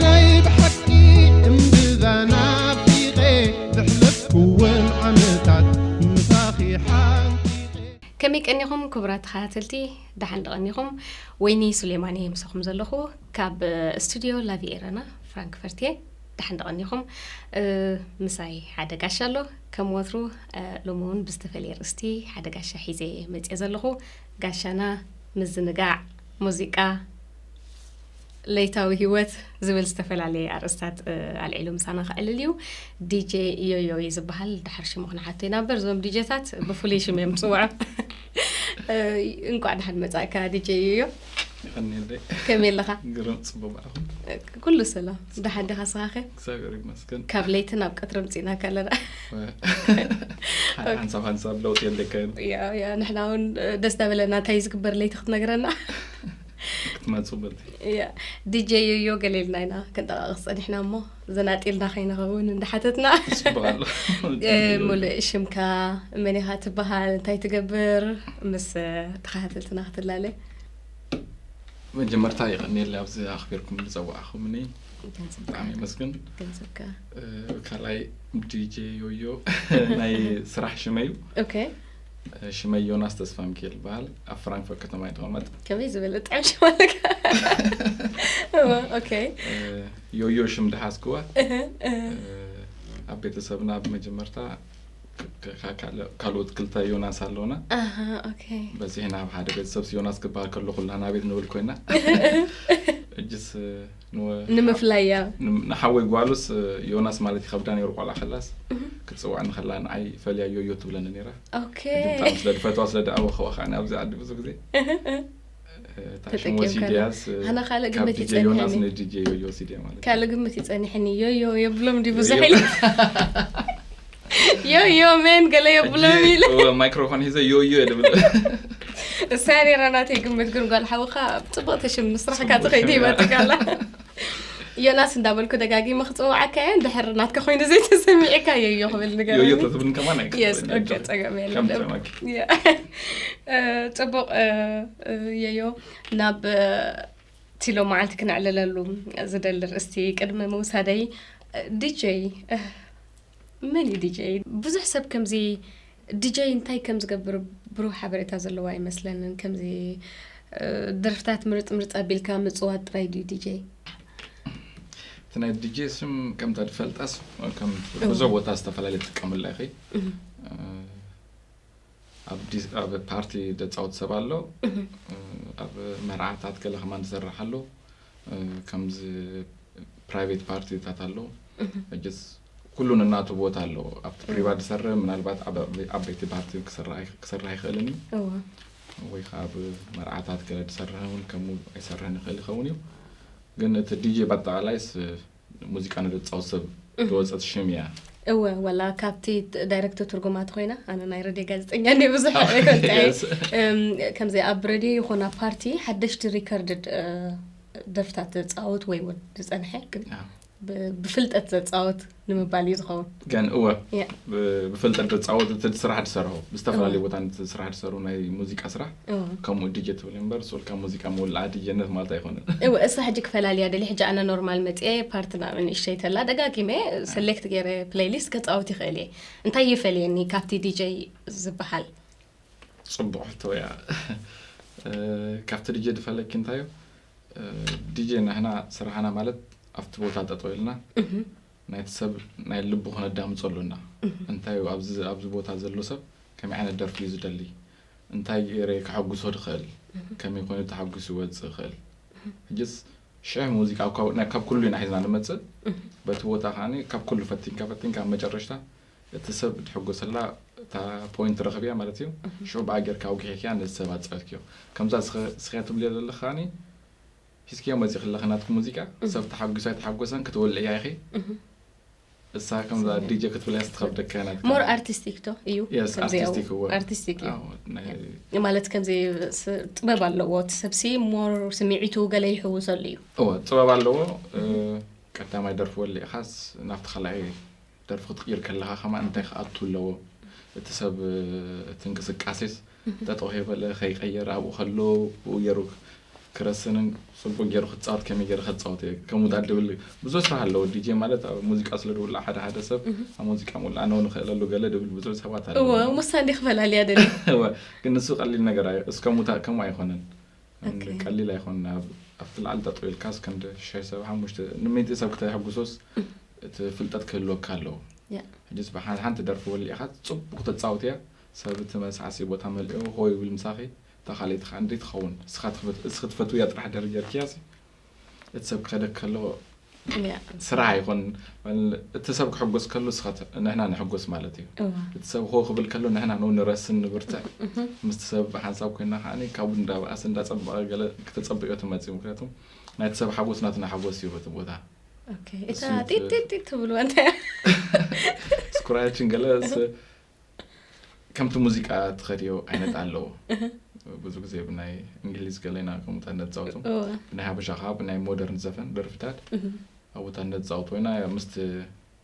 ናይ ብሓቂ እምብዛ ናፊቐ ዘሕለፍኩወን ዓመታት ምሳኺ ሓንፊቐ። ከመይ ቀኒኹም ክቡራት ተኸታተልቲ? ደሓን ዶ ቀኒኹም? ወይኒ ሱሌማን እየ ምሳኹም ዘለኹ ካብ ስቱድዮ ላቪ ኤረና ፍራንክፈርት እየ። ደሓን ዶ ቀኒኹም? እ፣ ምሳይ ሓደ ጋሻ ኣሎ። ከም ወትሩ፣ እ፣ ሎሚ እውን ብዝተፈለየ ርእስቲ ሓደ ጋሻ ሒዘ መፅየ ዘለኹ። ጋሻና ምዝንጋዕ፣ ሙዚቃ፣ ለይታዊ ህይወት ዝብል ዝተፈላለየ ኣርእስታት፣ እ፣ ኣልዒሉ ምሳና ከዕልል እዩ። ዲጄ ዮዮ እዩ ዝበሃል። ድሓር ሽሙ ክንሓቶ ኢና እምበር፣ እዞም ዲጄታት ብፍሉይ ሽም እዮም ዝፅውዑ። እ፣ እንቋዕ ደሓን መጻእካ ዲጄ ዮዮ። ይቐንየለይ። ከመይ ኣለኻ? ግርም፣ ጽቡቕ ባዕልኹም? ኩሉ ሰላም። ደሓን ዲኻ ስኻ ኸ? እግዚኣብሔር ይመስገን። ካብ ለይቲ ናብ ቀትሪ ኣምጺእናካ ኣለና። ወ-፣ ሓደ ሓንሳብ ሓንሳብ ለውጢ የድልየካ እዩ። ያ፣ ያ፣ ንሕና እውን ደስ ዳበለና እንታይ እዩ ዝግበር ለይቲ ክትነግረና? ክትመጹ በልቲ። ያ፣ ዲጄ ዮዮ ገለ ኢልና ኢና ክንጠቃቅስ ጸኒሕና እሞ፣ ዘናጢልና ከይንኸውን እንዳሓተትና። ጽቡቅ ኣሎ። እ፣ ሙሉእ ሽምካ፣ መን ኢኻ ትበሃል፣ እንታይ ትገብር፣ ምስ ተኸታተልትና ክትላለ። መጀመርታ ይቐንየለይ ኣብዚ ኣኽቢርኩም ዝጸዋዕኹምኒ። ገንዘብካ። ብጣዕሚ የመስግን። ገንዘብካ። እ፣ ካልኣይ ዲጄ ዮዮ ናይ ስራሕ ሽመይ እዩ። ኦኬ። ሽመይ ዮናስ ተስፋ ሚካኤል ይበሃል። ኣብ ፍራንክፈርት ከተማ እየ ዝቕመጥ። ከመይ ዝበለ ጥዑም ሽም ኣለካ። እወ፣ ኦኬ። እ፣ ዮዮ ሽም ድሓዝክዋ። እህ፣ እህ። እ፣ ኣብ ቤተሰብና ብመጀመርታ ክ-፣ ክ-፣ ካ-፣ ካልእ-፣ ካልኦት ክልተ ዮናስ ኣለውና። ኣሃ፣ ኦኬ። በዚሕና ኣብ ሓደ ቤተሰብስ ዮናስ ክበሃል ከሎ ኩልና ናቤት ንብል ኮይና። እህ፣ እህ። እጅስ፣ እ፣ ንወ-፣ ንምፍላያ። ን-፣ ንሓወይ ጓሉስ፣ እ፣ ዮናስ ማለት ይኸብዳ ነይሩ ቆልዓ ከላስ። እህ። ክትጽዋዕ ንኸላ ንዓይ ፈልያ ዮዮ ትብለኒ ነይራ። ኦኬ። ሕጂ ብጣዕሚ ስለ ድፈትዋ ስለ ድኣወኸዋ ከኣ ኣብዚ ዓዲ ብዙ ግዜ። እህ፣ እህ። እ፣ እታ ሽም ተጠቂምካ ወሲድያስ፣ እ፣ ኣነ ካልእ ካብ ግምት ዲጄ ዮናስ ይጸንሐኒ። ንዲጄ ዮዮ ወሲድያ ማለት እዩ። ካልእ ግምት ይጸንሐኒ። ዮዮ የብሎም ድዩ ብዙሕ ዮዮ። ኢለ? ዮዮ ሜን ገለ የብሎም ሕጂ ኢለ። እወ፣ ማይክሮፎን ሒዘ ዮዮ እየ ድብል። እሳ ነይራ ናተይ ግምት፣ ግን ጓል ሓውኻ ጽብቕቲ ሽም ምስራሕካ ጽቡቕ ትኸይድ ሽም እያ። ሂባትካ ኣላ። ዮናስ እንዳበልኩ ደጋጊመ ክጽውዓካ እየ፣ እንድሕር ናትካ ኮይኑ ዘይተሰሚዕካ ዮዮ ክብል ንገረኒ። ዮዮ ተትብልን ከማን የስ፣ ኣይክፍልን ኦኬ፣ ጸገም የለን። ከም ዝሰማኪ። ያ። እ፣ ጽቡቕ፣ እ፣ እ፣ ዮዮ፣ ናብ፣ እ፣ እቲ ሎም መዓልቲ ክነዕልለሉ ዝደሊ ርእስቲ ቅድሚ ምውሳደይ፣ እ፣ ዲጄ፣ እ፣ መን እዩ ዲጄ? ብዙሕ ሰብ ከምዚ ዲጄ እንታይ ከም ዝገብር ብሩህ ሓበሬታ ዘለዎ ኣይመስለንን። ከምዚ፣ እ፣ ደርፍታት ምርጥ ምርጥ ኣቢልካ ምጽዋት ጥራይ ድዩ ዲጄ? እቲ ናይ ዲጄ ስም ከምታ ዝፈልጣስ ከም እዎ። ብዙሕ ቦታ ዝተፈላለየ ትጥቀምላ ኢኺ። እህ። እ፣ ኣብ ዲስ-፣ ኣብ ፓርቲ ደጻወት ሰብ ኣሎ። እህ። እ፣ ኣብ መርዓታት ገለ ከማን ዝሰርሕ ኣሎ። እ፣ ከምዚ ፕራይቬት ፓርቲታት ኣሎ። እህ። ሕጅስ ኩሉ ነናቱ ቦታ ኣሎ። ኣብቲ ፕሪቫት እህ። ዝሰርሕ ምናልባት ኣብ ዓበ-፣ ዓበይቲ ፓርቲ ክሰርሕ ኣይ-፣ ክሰርሕ ኣይኽእልን እዩ። እወ። ወይ ከዓ ኣብ መርዓታት ገለ ዝሰርሕ እውን ከምኡ ኣይሰርሕን ይኽእል ይኸውን እዩ። ግን እቲ ዲጄ በኣጠቓላይስ ሙዚቃ ንዘጻውት ሰብ እህ። ዝወጸት ሽም እያ። እወ፣ ዋላ ካብቲ ት-፣ ዳይሬክተር ትርጉማት ኮይና፣ ኣነ ናይ ሬድዮ ጋዜጠኛ እንደ ብዙሕ ኣይፈልጥ እየ። የስ። እም፣ ከምዚ ኣብ ሬድዮ ይኹን ኣብ ፓርቲ ሓደሽቲ ሪከርድድ፣ እ፣ ደርፍታት ዘጻውት ወይ እውን ዝጸንሐ፣ ግን ኣዎ። ብ-፣ ብፍልጠት ዘጻውት ንምባል እዩ ዝኸውን። ግን እወ፣ ያ። ብ-፣ ብፍልጠት ዘጻውት እቲ ስራሕ ዝሰርሖ፣ ብዝተፈላለዩ እወ። ቦታ ነቲ ስራሕ ዝሰርሑ ናይ ሙዚቃ ስራሕ እወ። ከምኡ ዲጀ ትብል እምበር፣ ሶልካ ሙዚቃ ምውላዓ ዲጀነት ማለት ኣይኮነን። እወ፣ እሳ ሕጂ ክፈላልያ ደሊ፣ ሕጂ ኣነ ኖርማል መጽየ፣ ፓርትና ንእሽተይ ተላ፣ ደጋጊመ ሰሌክት ገይረ ፕሌይሊስት ከጻውት ይኽእል እየ። እንታይ ይፈልየኒ ካብቲ ዲጀይ ዝበሃል? ጽቡቕ ሕቶ እያ። እ፣ ካብቲ ዲጀ ዝፈለኪ እንታይ እዩ? እ፣ ዲጀ ንሕና ስራሕና ማለት ኣብቲ ቦታ ጠጠው ኢልና እህ። ናይቲ ሰብ ናይ ልቡ ክነዳምጾ ኣሎና። እህ። እንታይ እዩ ኣብዚ፣ ኣብዚ ቦታ ዘሎ ሰብ ከመይ ዓይነት ደርፊ እዩ ዝደሊ? እንታይ ገይረ ከሐጉሶ ድኽእል? እህ። ከመይ ኮይኑ ተሓጒሱ ይወጽእ ይኽእል? እህ። ሕጅስ ሽሕ ሙዚቃ ካብ፣ ናይ፣ ካብ ኩሉ ኢና ሒዝና ንመጽእ። እህ። በቲ ቦታ ከዓኒ ካብ ኩሉ ፈቲንካ፣ ፈቲንካ ኣብ መጨረሽታ እቲ ሰብ ድሕጎሰላ እታ ፖይንት ረኽብያ ማለት እዩ። እህ። ሽዑ ብኣ ጌርካ ኣውጊሕክያ ነዚ ሰብ ኣጻወትክዮ። ከምዛ ስኸ-፣ ስኽያ ትብልዮ ዘለኻ ከዓኒ ሒዝክዮ መጺእኪ ኣለኺ ናትኪ ሙዚቃ፣ እህ። ሰብ ተሓጒሱ ኣይተሓጎሰን ክትወልዕያ ኢኺ። እህ። እሳ ከምዛ ስለ ዲጀ ክትብልያ ስትኸብደካ እያ ናትካ። ሞር ኣርቲስቲክ ዶ እዩ? የስ፣ ከምዚ ኣርቲስቲክ ኣው-፣ እወ። ኣርቲስቲክ እዩ። ኣዎ፣ ናይ ያ። ማለት ከምዚ ስ-፣ ጥበብ ኣለዎ። እቲ ሰብሲ ሞር ስምዒቱ ገለ ይሕውሰሉ እዩ። እወ፣ ጥበብ ኣለዎ። እ፣ እህ። ቀዳማይ ደርፊ ወሊዕኻስ ናብቲ ካልኣይ ደርፊ ክትቅይር ከለኻ ከማን እንታይ ክኣቱ ኣለዎ? እቲ ሰብ፣ እቲ እንቅስቃሴስ እህ። ጠጠው ከይበለ ከይቀየረ ኣብኡ ከሎ ብኡ ገይሩ ክረስንን ጽቡቅ ገይሩ ክጻወት ከመይ ገይሩ ክጻወት እየ ከምኡ ዳኣ ድብል ብዙሕ ስራሕ ኣለዎ። ዲጄ ማለት ኣብ ሙዚቃ ስለ ድውላዕ ሓደ ሓደ ሰብ ኣብ ሙዚቃ ምውላዕ ነው ንኽእለሉ ገለ ድብል ብዙሕ ሰባት ኣለዎ። እወ ሙሳ እንዲ ክፈላለያ ደሊ እወ ግን ንሱ ቀሊል ነገር ኣይ እስከ ሙታ ከምኡ ኣይኮነን። ቀሊል ኣይኮነን። ኣብ ኣብቲ ላዕሊ ጠጠው ኢልካስ ከምደ ሽሕ ሰብ ሓሙሽተ ንሚእቲ ሰብ ክተሕጉሶስ እቲ ፍልጠት ክህልወካ ኣለዎ። ሕጅስ ብሓንቲ ደርፊ ወሊዕኻ ጽቡቅ ተጻውትያ ሰብ እቲ መስሓሲ ቦታ መልእዮ ሆ ይብል ምሳኺ እታ ካልኣይቲ ከዓ እንዴት ትኸውን እስኻ እስኺ ትፈትውያ ጥራሕ ደር ጌርክያሲ እቲ ሰብ ክኸደክ ከሎ ስራሕ ኣይኮን እቲ ሰብ ክሕጎስ ከሎ ንሕና ንሕጎስ ማለት እዩ። እቲ ሰብ ሆ ክብል ከሎ ንሕና ነው ንረስን ንብርትዕ ምስቲ ሰብ ብሓንሳብ ኮይና ከዓ ካብኡ እንዳበኣስ እንዳፀበቐ ገለ ክተፀብዮ ትመፅእ። ምክንያቱ ናይቲ ሰብ ሓጎስ ናትና ሓጎስ እዩ በቲ ቦታ። እታ ጢጢጢ ትብልዋ እንታይ ስኩራያችን ገለ ከምቲ ሙዚቃ ትኸድዮ ዓይነት ኣለዎ። ብዙ ግዜ ብናይ እንግሊዝ ገለ ኢና ከምኡ ነጻውቶም ብናይ ሃበሻ ከዓ ብናይ ሞደርን ዘፈን ደርፍታት ኣብኡ ነጻውቶ ኢና። ምስቲ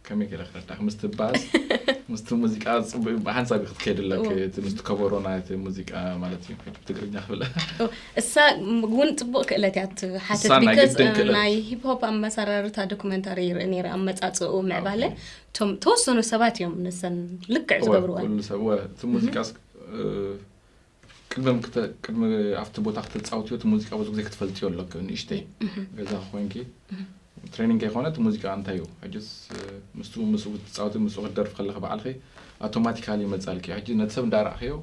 ከመይ ገለ ክረዳክ ምስቲ ባስ ምስቲ ሙዚቃ ብሓንሳብ ክትከይድ ኣለክ። ምስቲ ከበሮና እቲ ሙዚቃ ማለት እዩ ትግርኛ ክብለ እሳ እውን ፅቡቅ ክእለት እያ ትሓትት። ቢካዝ ናይ ሂፕሆፕ ኣመሰራርታ ዶክመንታሪ ይርኢ ነይረ ኣመፃፅኡ ምዕባለ እቶም ተወሰኑ ሰባት እዮም ንሰን ልክዕ ዝገብርወን። እቲ ሙዚቃ ቅድሚ ቅድሚ ኣብቲ ቦታ ክተፃውትዮ እቲ ሙዚቃ ብዙ ግዜ ክትፈልጥዮ ኣለክ ንእሽተይ ገዛ ኮይንኪ ትሬኒንግ ከይኮነ እቲ ሙዚቃ እንታይ እዩ ሕጅስ ምስ ምስ ትፃወቲ ምስ ክትደርፍ ከለክ በዓልኪ ኣውቶማቲካሊ ይመፃልኪ። ሕጂ ነቲ ሰብ እንዳረእክዮ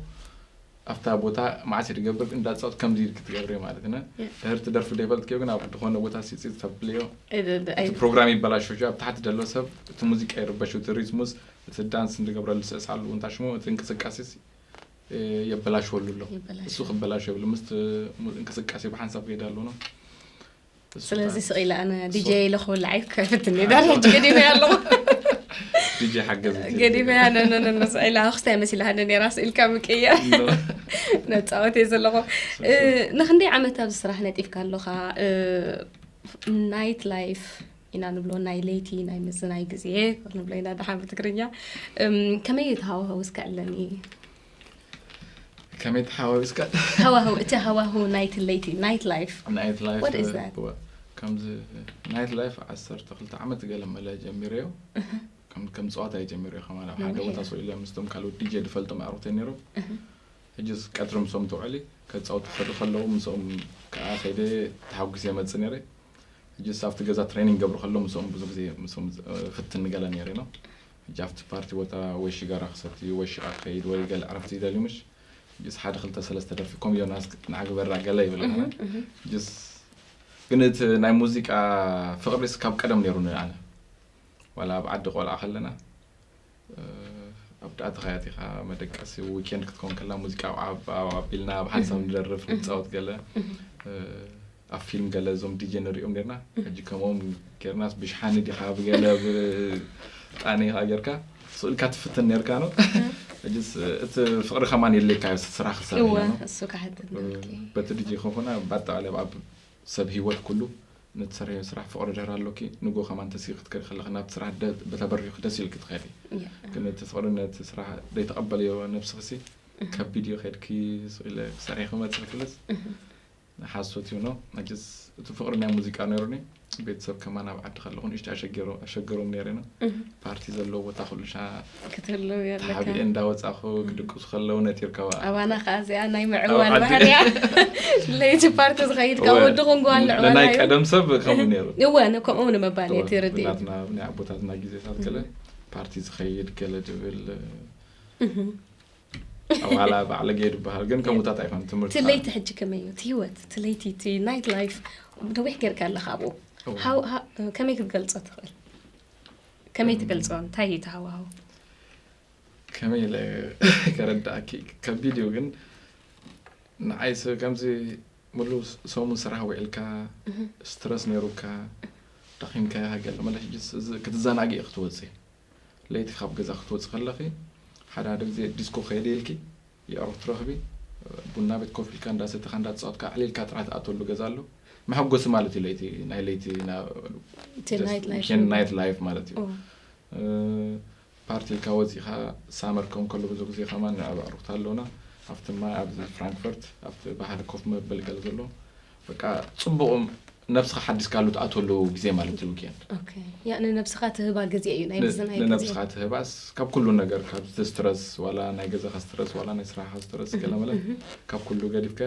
ኣብታ ቦታ መዓስ ይትገብር እንዳፃወት ከምዚ ኢልኪ ትገብሪ ማለት ነ ድሕርቲ ደርፊ ደይፈልጥክዮ ግን ኣብ ዝኾነ ቦታ ሲፂ ተብልዮ እቲ ፕሮግራም ይበላሾ ኣብ ታሕቲ ደሎ ሰብ እቲ ሙዚቃ ይርበሽ እቲ ሪትሙስ እቲ ዳንስ እንድገብረሉ ስዕሳሉ እንታይ ሽሙ እቲ እንቅስቃሴስ የበላሽወሉ ኣሎ። እሱ ክበላሽ የብሉ ምስ እንቅስቃሴ ብሓንሳብ ከይዳ ኣሎ ነው። ስለዚ ስቕ ኢለ ኣነ ዲጀ ኢለ ክውልዓ ይከፍትኒ ዳር ሕጂ ገዲመያ ኣለኹ። ዲጀ ሓገዝ ገዲመያ ነነነነ ስቕ ኢለ ክስታይ መሲላ ሃደ ነራ ስኢልካ ምቅየር ነፃወት እየ ዘለኹ። ንክንደይ ዓመት ኣብዚ ስራሕ ነጢፍካ ኣለኻ? ናይት ላይፍ ኢና ንብሎ ናይ ለይቲ ናይ ምዝናይ ግዜ ንብሎ ኢና ደሓን ብትግርኛ። ከመይ እዩ ተሃዋህው እስከ ዕለኒ? ከመይ ተሓዋዊስካ ሃዋሁ እቲ ሃዋሁ ናይቲ ለይቲ ናይት ላይፍ ናይት ላይፍ What is that? ከምዚ ናይት ላይፍ ዓሰርተ ክልተ ዓመት ገለ መለ ጀሚረዮ ከም ከም ፀዋታ እየ ጀሚረዮ ከማን ኣብ ሓደ ቦታ ሰው ኢለ ምስቶም ካልኦት ዲጄ ዝፈልጦ ማዕሩተይ ነይሮም ሕጅስ ቀትሪ ምሶም ተውዕሊ ከፃወቱ ክኸዱ ከለዉ ምስኦም ከዓ ከይደ ተሓጉስ የመፅእ ነይረ ሕጅስ ኣብቲ ገዛ ትሬኒንግ ገብሩ ከሎ ምስኦም ብዙ ግዜ ምስኦም ፍትን ገለ ነይረ ነው ሕጂ ኣብቲ ፓርቲ ቦታ ወይ ሽጋራ ክሰቲ ወይ ሽቃ ክኸይድ ወይ ገለ ዕረፍቲ ይደልዩ ምሽ ጅስ ሓደ ክልተ ሰለስተ ደርፊ ኮም ዮናስ ንዓግበራ ገለ ይብል ጅስ ግን እቲ ናይ ሙዚቃ ፍቅሪስ ካብ ቀደም ነይሩ ኣነ ዋላ ኣብ ዓዲ ቆልዓ ከለና ኣብ ዳኣ ተኻያት ኢኻ መደቀሲ ዊኬንድ ክትከውን ከላ ሙዚቃ ኣቢልና ኣብ ሓንሳብ ንደርፍ ንፃወት ገለ ኣብ ፊልም ገለ እዞም ዲጀ ንሪኦም ነርና ሕጂ ከምኦም ጌርናስ ብሽሓኒ ዲኻ ብገለ ብጣኒ ኢኻ ጌርካ ስእልካ ትፍትን ነርካ ነው ሕጅስ እቲ ፍቅሪ ከማን የለካ ስራሕ ክሰርሕ እወ ነው እሱ ካሕትን በቲ ዲጂ ከኾና ባጠቃላይ ኣብ ሰብ ህይወት ኩሉ ንትሰርሕዮ ስራሕ ፍቅሪ ድሕር ኣሎኪ ንጎ ከማን ተሲ ክትከዲ ከለኺ ናብቲ ስራሕ በተበሪኹ ደስ ኢልክ ትኸዲ ግን እቲ ፍቅሪ ነቲ ስራሕ ደይተቀበልዮ ነብስኽሲ ከቢድ እዩ ከድኪ ስኢለ ክሰርሒ ክመፅእ ክልስ ሓሶት እዩ ነው መቸስ እቲ ፍቅሪ ናይ ሙዚቃ ነይሩኒ ቤተሰብ ከማን ኣብ ዓዲ ከለኹ ንእሽተ ኣሸገሮም ነይረ ነው ፓርቲ ዘለዎ ቦታ ኩሉ ሻ ክትህልው ኣለካ ተሓቢኤ እንዳወፃኹ ክድቅሱ ከለዉ ነጢርካ ኣባና ከዓ እዚኣ ናይ ምዕዋል ባህርያ ለይቲ ፓርቲ ዝኸይድ ካብ ወዲ ክንጓል ናይ ቀደም ሰብ ከምኡ ነይሩ እወ ከምኡ ንምባል እየ ትርድእ ናትና ናይ ኣቦታትና ግዜታት ገለ ፓርቲ ዝኸይድ ገለ ድብል ዋላ ባዕለገ ድበሃል ግን ከምኡታት ኣይኮነ ትምህርቲ ትለይቲ ሕጂ ከመይ እዩ እቲ ህይወት ትለይቲ እቲ ናይት ላይፍ ነዊሕ ጌርካ ኣለካ ኣብኡ ከመይ ክትገልፆ ትኽእል ከመይ ትገልፆ እንታይ እዩ ተሃዋሁ ከመይ ኢለ ከረዳእኪ ከቢድ እዩ ግን ንዓይ ሰብ ከምዚ ሙሉ ሰሙን ስራሕ ውዒልካ ስትረስ ነይሩካ ደኺምካ ሃገር መለሽ ክትዘናግኢ ክትወፅእ ለይቲ ካብ ገዛ ክትወፅ ከለኺ ሓደ ሓደ ግዜ ዲስኮ ከይደ ኢልኪ የዕሩኽ ትረኽቢ ቡና ቤት ኮፍ ኢልካ እንዳሰተኻ እንዳተፃወትካ ኣዕሊልካ ጥራሕ ትኣተሉ ገዛ ኣሎ መሐጎሲ ማለት እዩ ለይቲ ናይ ለይቲ ናይት ላይፍ ማለት እዩ ፓርቲ ኢልካ ወፂኻ ሳመር ከም ከሎ ብዙ ግዜ ከማን ኣብ ኣዕሩኽቲ ኣለውና ኣብቲ ማይ ኣብዚ ፍራንክፈርት ኣብቲ ባሕሪ ኮፍ መበል ገለ ዘሎ በቃ ጽቡቕ ነብስኻ ሓዲስካሉ ትኣትወሉ ግዜ ማለት እዩ ዊኬንድ። ኦኬ። ያ ንነብስኻ ትህባ ግዜ እዩ ናይ ምዝናይ ግዜ። ንነብስኻ ትህባስ ካብ ኩሉ ነገር፣ ካብ ስትረስ፣ ዋላ ናይ ገዛኻ ስትረስ፣ ዋላ ናይ ስራሕኻ ስትረስ፣ ገለመለ ካብ ኩሉ ገዲፍካ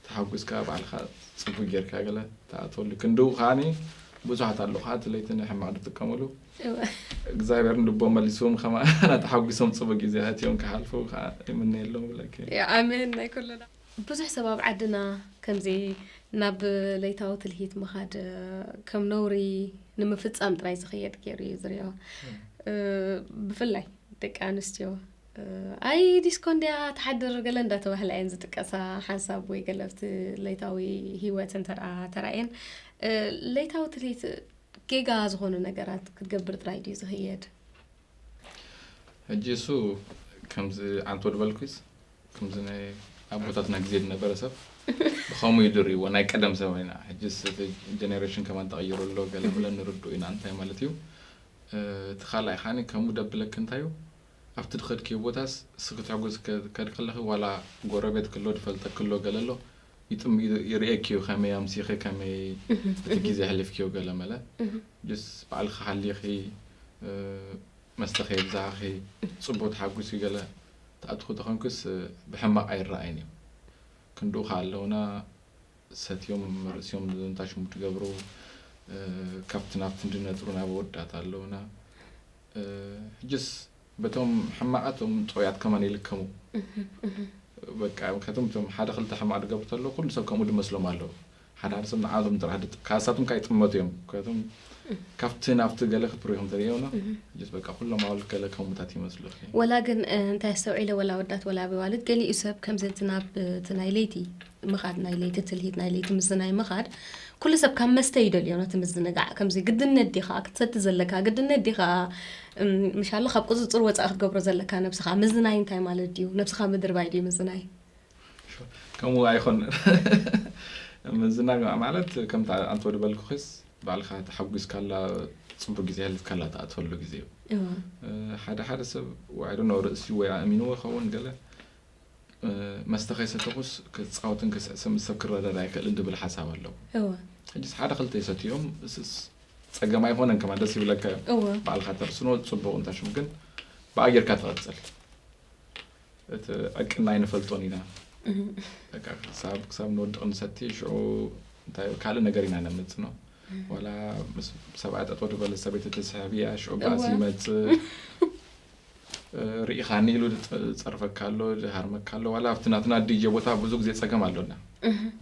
ተሓጒስካ ባዕልኻ ጽቡቅ ጌርካ ገለ ትኣትወሉ። ክንድኡ ከዓኒ ብዙሓት ኣለዉ፣ ከኣ እቲ ለይቲ ንሕማቕ ዝጥቀምሉ። እግዚኣብሔር ንልቦም መሊስዎም ከማና ተሓጒሶም ጽቡቅ ግዜ ኣትዮም ክሓልፉ ከኣ ይምነየሎም ብለኪ። ኣሜን ናይ ኩልና። ብዙሕ ሰብ ኣብ ዓድና ከምዚ ናብ ለይታዊ ትልሂት ምኻድ ከም ነውሪ ንምፍጻም ጥራይ ዝኽየድ ገይሩ እዩ ዝሪኦ። ብፍላይ ደቂ ኣንስትዮ ኣይ ዲስኮ እንድያ ትሓድር ገለ እንዳተባህላ እየን ዝጥቀሳ ሓንሳብ ወይ ገለ ኣብቲ ለይታዊ ህይወት እንተ ተራእየን ለይታዊ ትልሂት ጌጋ ዝኾኑ ነገራት ክትገብር ጥራይ ድዩ ዝኽየድ? ሕጂ እሱ ከምዚ ዓንቶ ድበልኩስ ከምዚ ናይ ኣቦታትና ግዜ ዝነበረ ሰብ ብኸምኡ እዩ ድርእይዎ ናይ ቀደም ሰብ ኢና። ሕጂ ጀኔሬሽን ከማን ተቐይሩ ኣሎ ገለ ብለን ንርድኡ ኢና እንታይ ማለት እዩ። እቲ ካልኣይ ከዓኒ ከምኡ ደብለክ እንታይ እዩ ኣብቲ ድኸድክዮ ቦታስ እስኺ ክትሕጎስ ከድ ከለኺ ዋላ ጎረቤት ክሎ ድፈልጠክ ክሎ ገለ ኣሎ ይጥም ይርእየክ እዩ ከመይ ኣምሲኺ ከመይ እቲ ግዜ ሕሊፍክዮ ገለ መለ ጅስ ባዕልኺ ሃሊኺ መስተኺ የብዛሕኺ ጽቡቅ ተሓጉሲ ገለ ትኣትኹ ተኾንኩስ ብሕማቕ ኣይረኣይን እዩ። ክንድኡ ከኣ ኣለውና ሰትዮም ርእስዮም እንታይ ሽሙ ትገብሩ ካብቲ ናብቲ እንድነጥሩ ናብ ኣወዳት ኣለውና ሕጅስ በቶም ሕማቓቶም ጥዑያት ከማን ይልከሙ በቃ ምክንያቱም እቶም ሓደ ክልተ ሕማቕ ድገብሩ ተለዉ ኩሉ ሰብ ከምኡ ድመስሎም ኣለዉ ሓደ ሓደ ሰብ ንዓቶም ጥራሕ ድጥ ካሳቶም ከኣ ይጥመቱ እዮም ምክንያቱም ካብቲ ናብቲ ገለ ክትብሩ ኢኹም ተርእዮና ጅስ በቃ ኩሎም ኣዋልድ ገለ ከምኡታት ይመስሉ ወላ ግን እንታይ ኣስተውዒለ ወላ ወዳት ወላ ኣዋልድ ገሊኡ ሰብ ከምዚ እቲ ናብ እቲ ናይ ለይቲ ምኻድ ናይ ለይቲ ትልሂት ናይ ለይቲ ምዝናይ ምኻድ ኩሉ ሰብ ካብ መስተ ይደልዮ ነቲ ምዝንጋዕ ከምዚ ግድነት ዲኻ ክትሰቲ ዘለካ ግድነት ዲኻ ምሻሎ ካብ ቁፅፅር ወፃኢ ክትገብሮ ዘለካ ነብስኻ ምዝናይ እንታይ ማለት ድዩ ነብስኻ ምድርባይ ድዩ ምዝናይ ከምኡ ኣይኮን ምዝናጋዕ ማለት ከምቲ ኣንተ ዝበልኩኺስ ባዕልኻ ተሓጒስካላ ፅቡቅ ግዜ ሕሊፍካላ ትኣትወሉ ግዜ እዩ ሓደ ሓደ ሰብ ዋዕዶ ነው ርእሲ ወይ ኣእሚንዎ ይኸውን ገለ መስተ ከይሰተኹስ ክጻወትን ክስዕስን ምስ ሰብ ክረዳዳ ኣይክእልን ድብል ሓሳብ ኣለዎ። እወ። ሕጂስ ሓደ ክልተ ይሰትዮም እስስ ጸገም ኣይኾነን ከማን ደስ ይብለካ እዮም። እወ። ባዕልካ ተርስኖ ጽቡቕ እንታ ሽም ግን ብኣ ጌርካ ትቐጽል። እቲ ዕቅና ኣይንፈልጦን ኢና። በቃ ክሳብ ክሳብ ንወድቕ ንሰቲ ሽዑ እንታይ ካልእ ነገር ኢና ነምጽኖ። ዋላ ምስ ሰብኣይ ጠጠው ዝበለ ሰበይቲ ትስሕብ እያ ሽዑ ባእሲ ይመጽእ። ርኢኻኒ ኢሉ ዝጸርፈካ ኣሎ ዝሃርመካ ኣሎ ዋላ ኣብቲ ናትና ዲጀ ቦታ ብዙ ግዜ ጸገም ኣሎና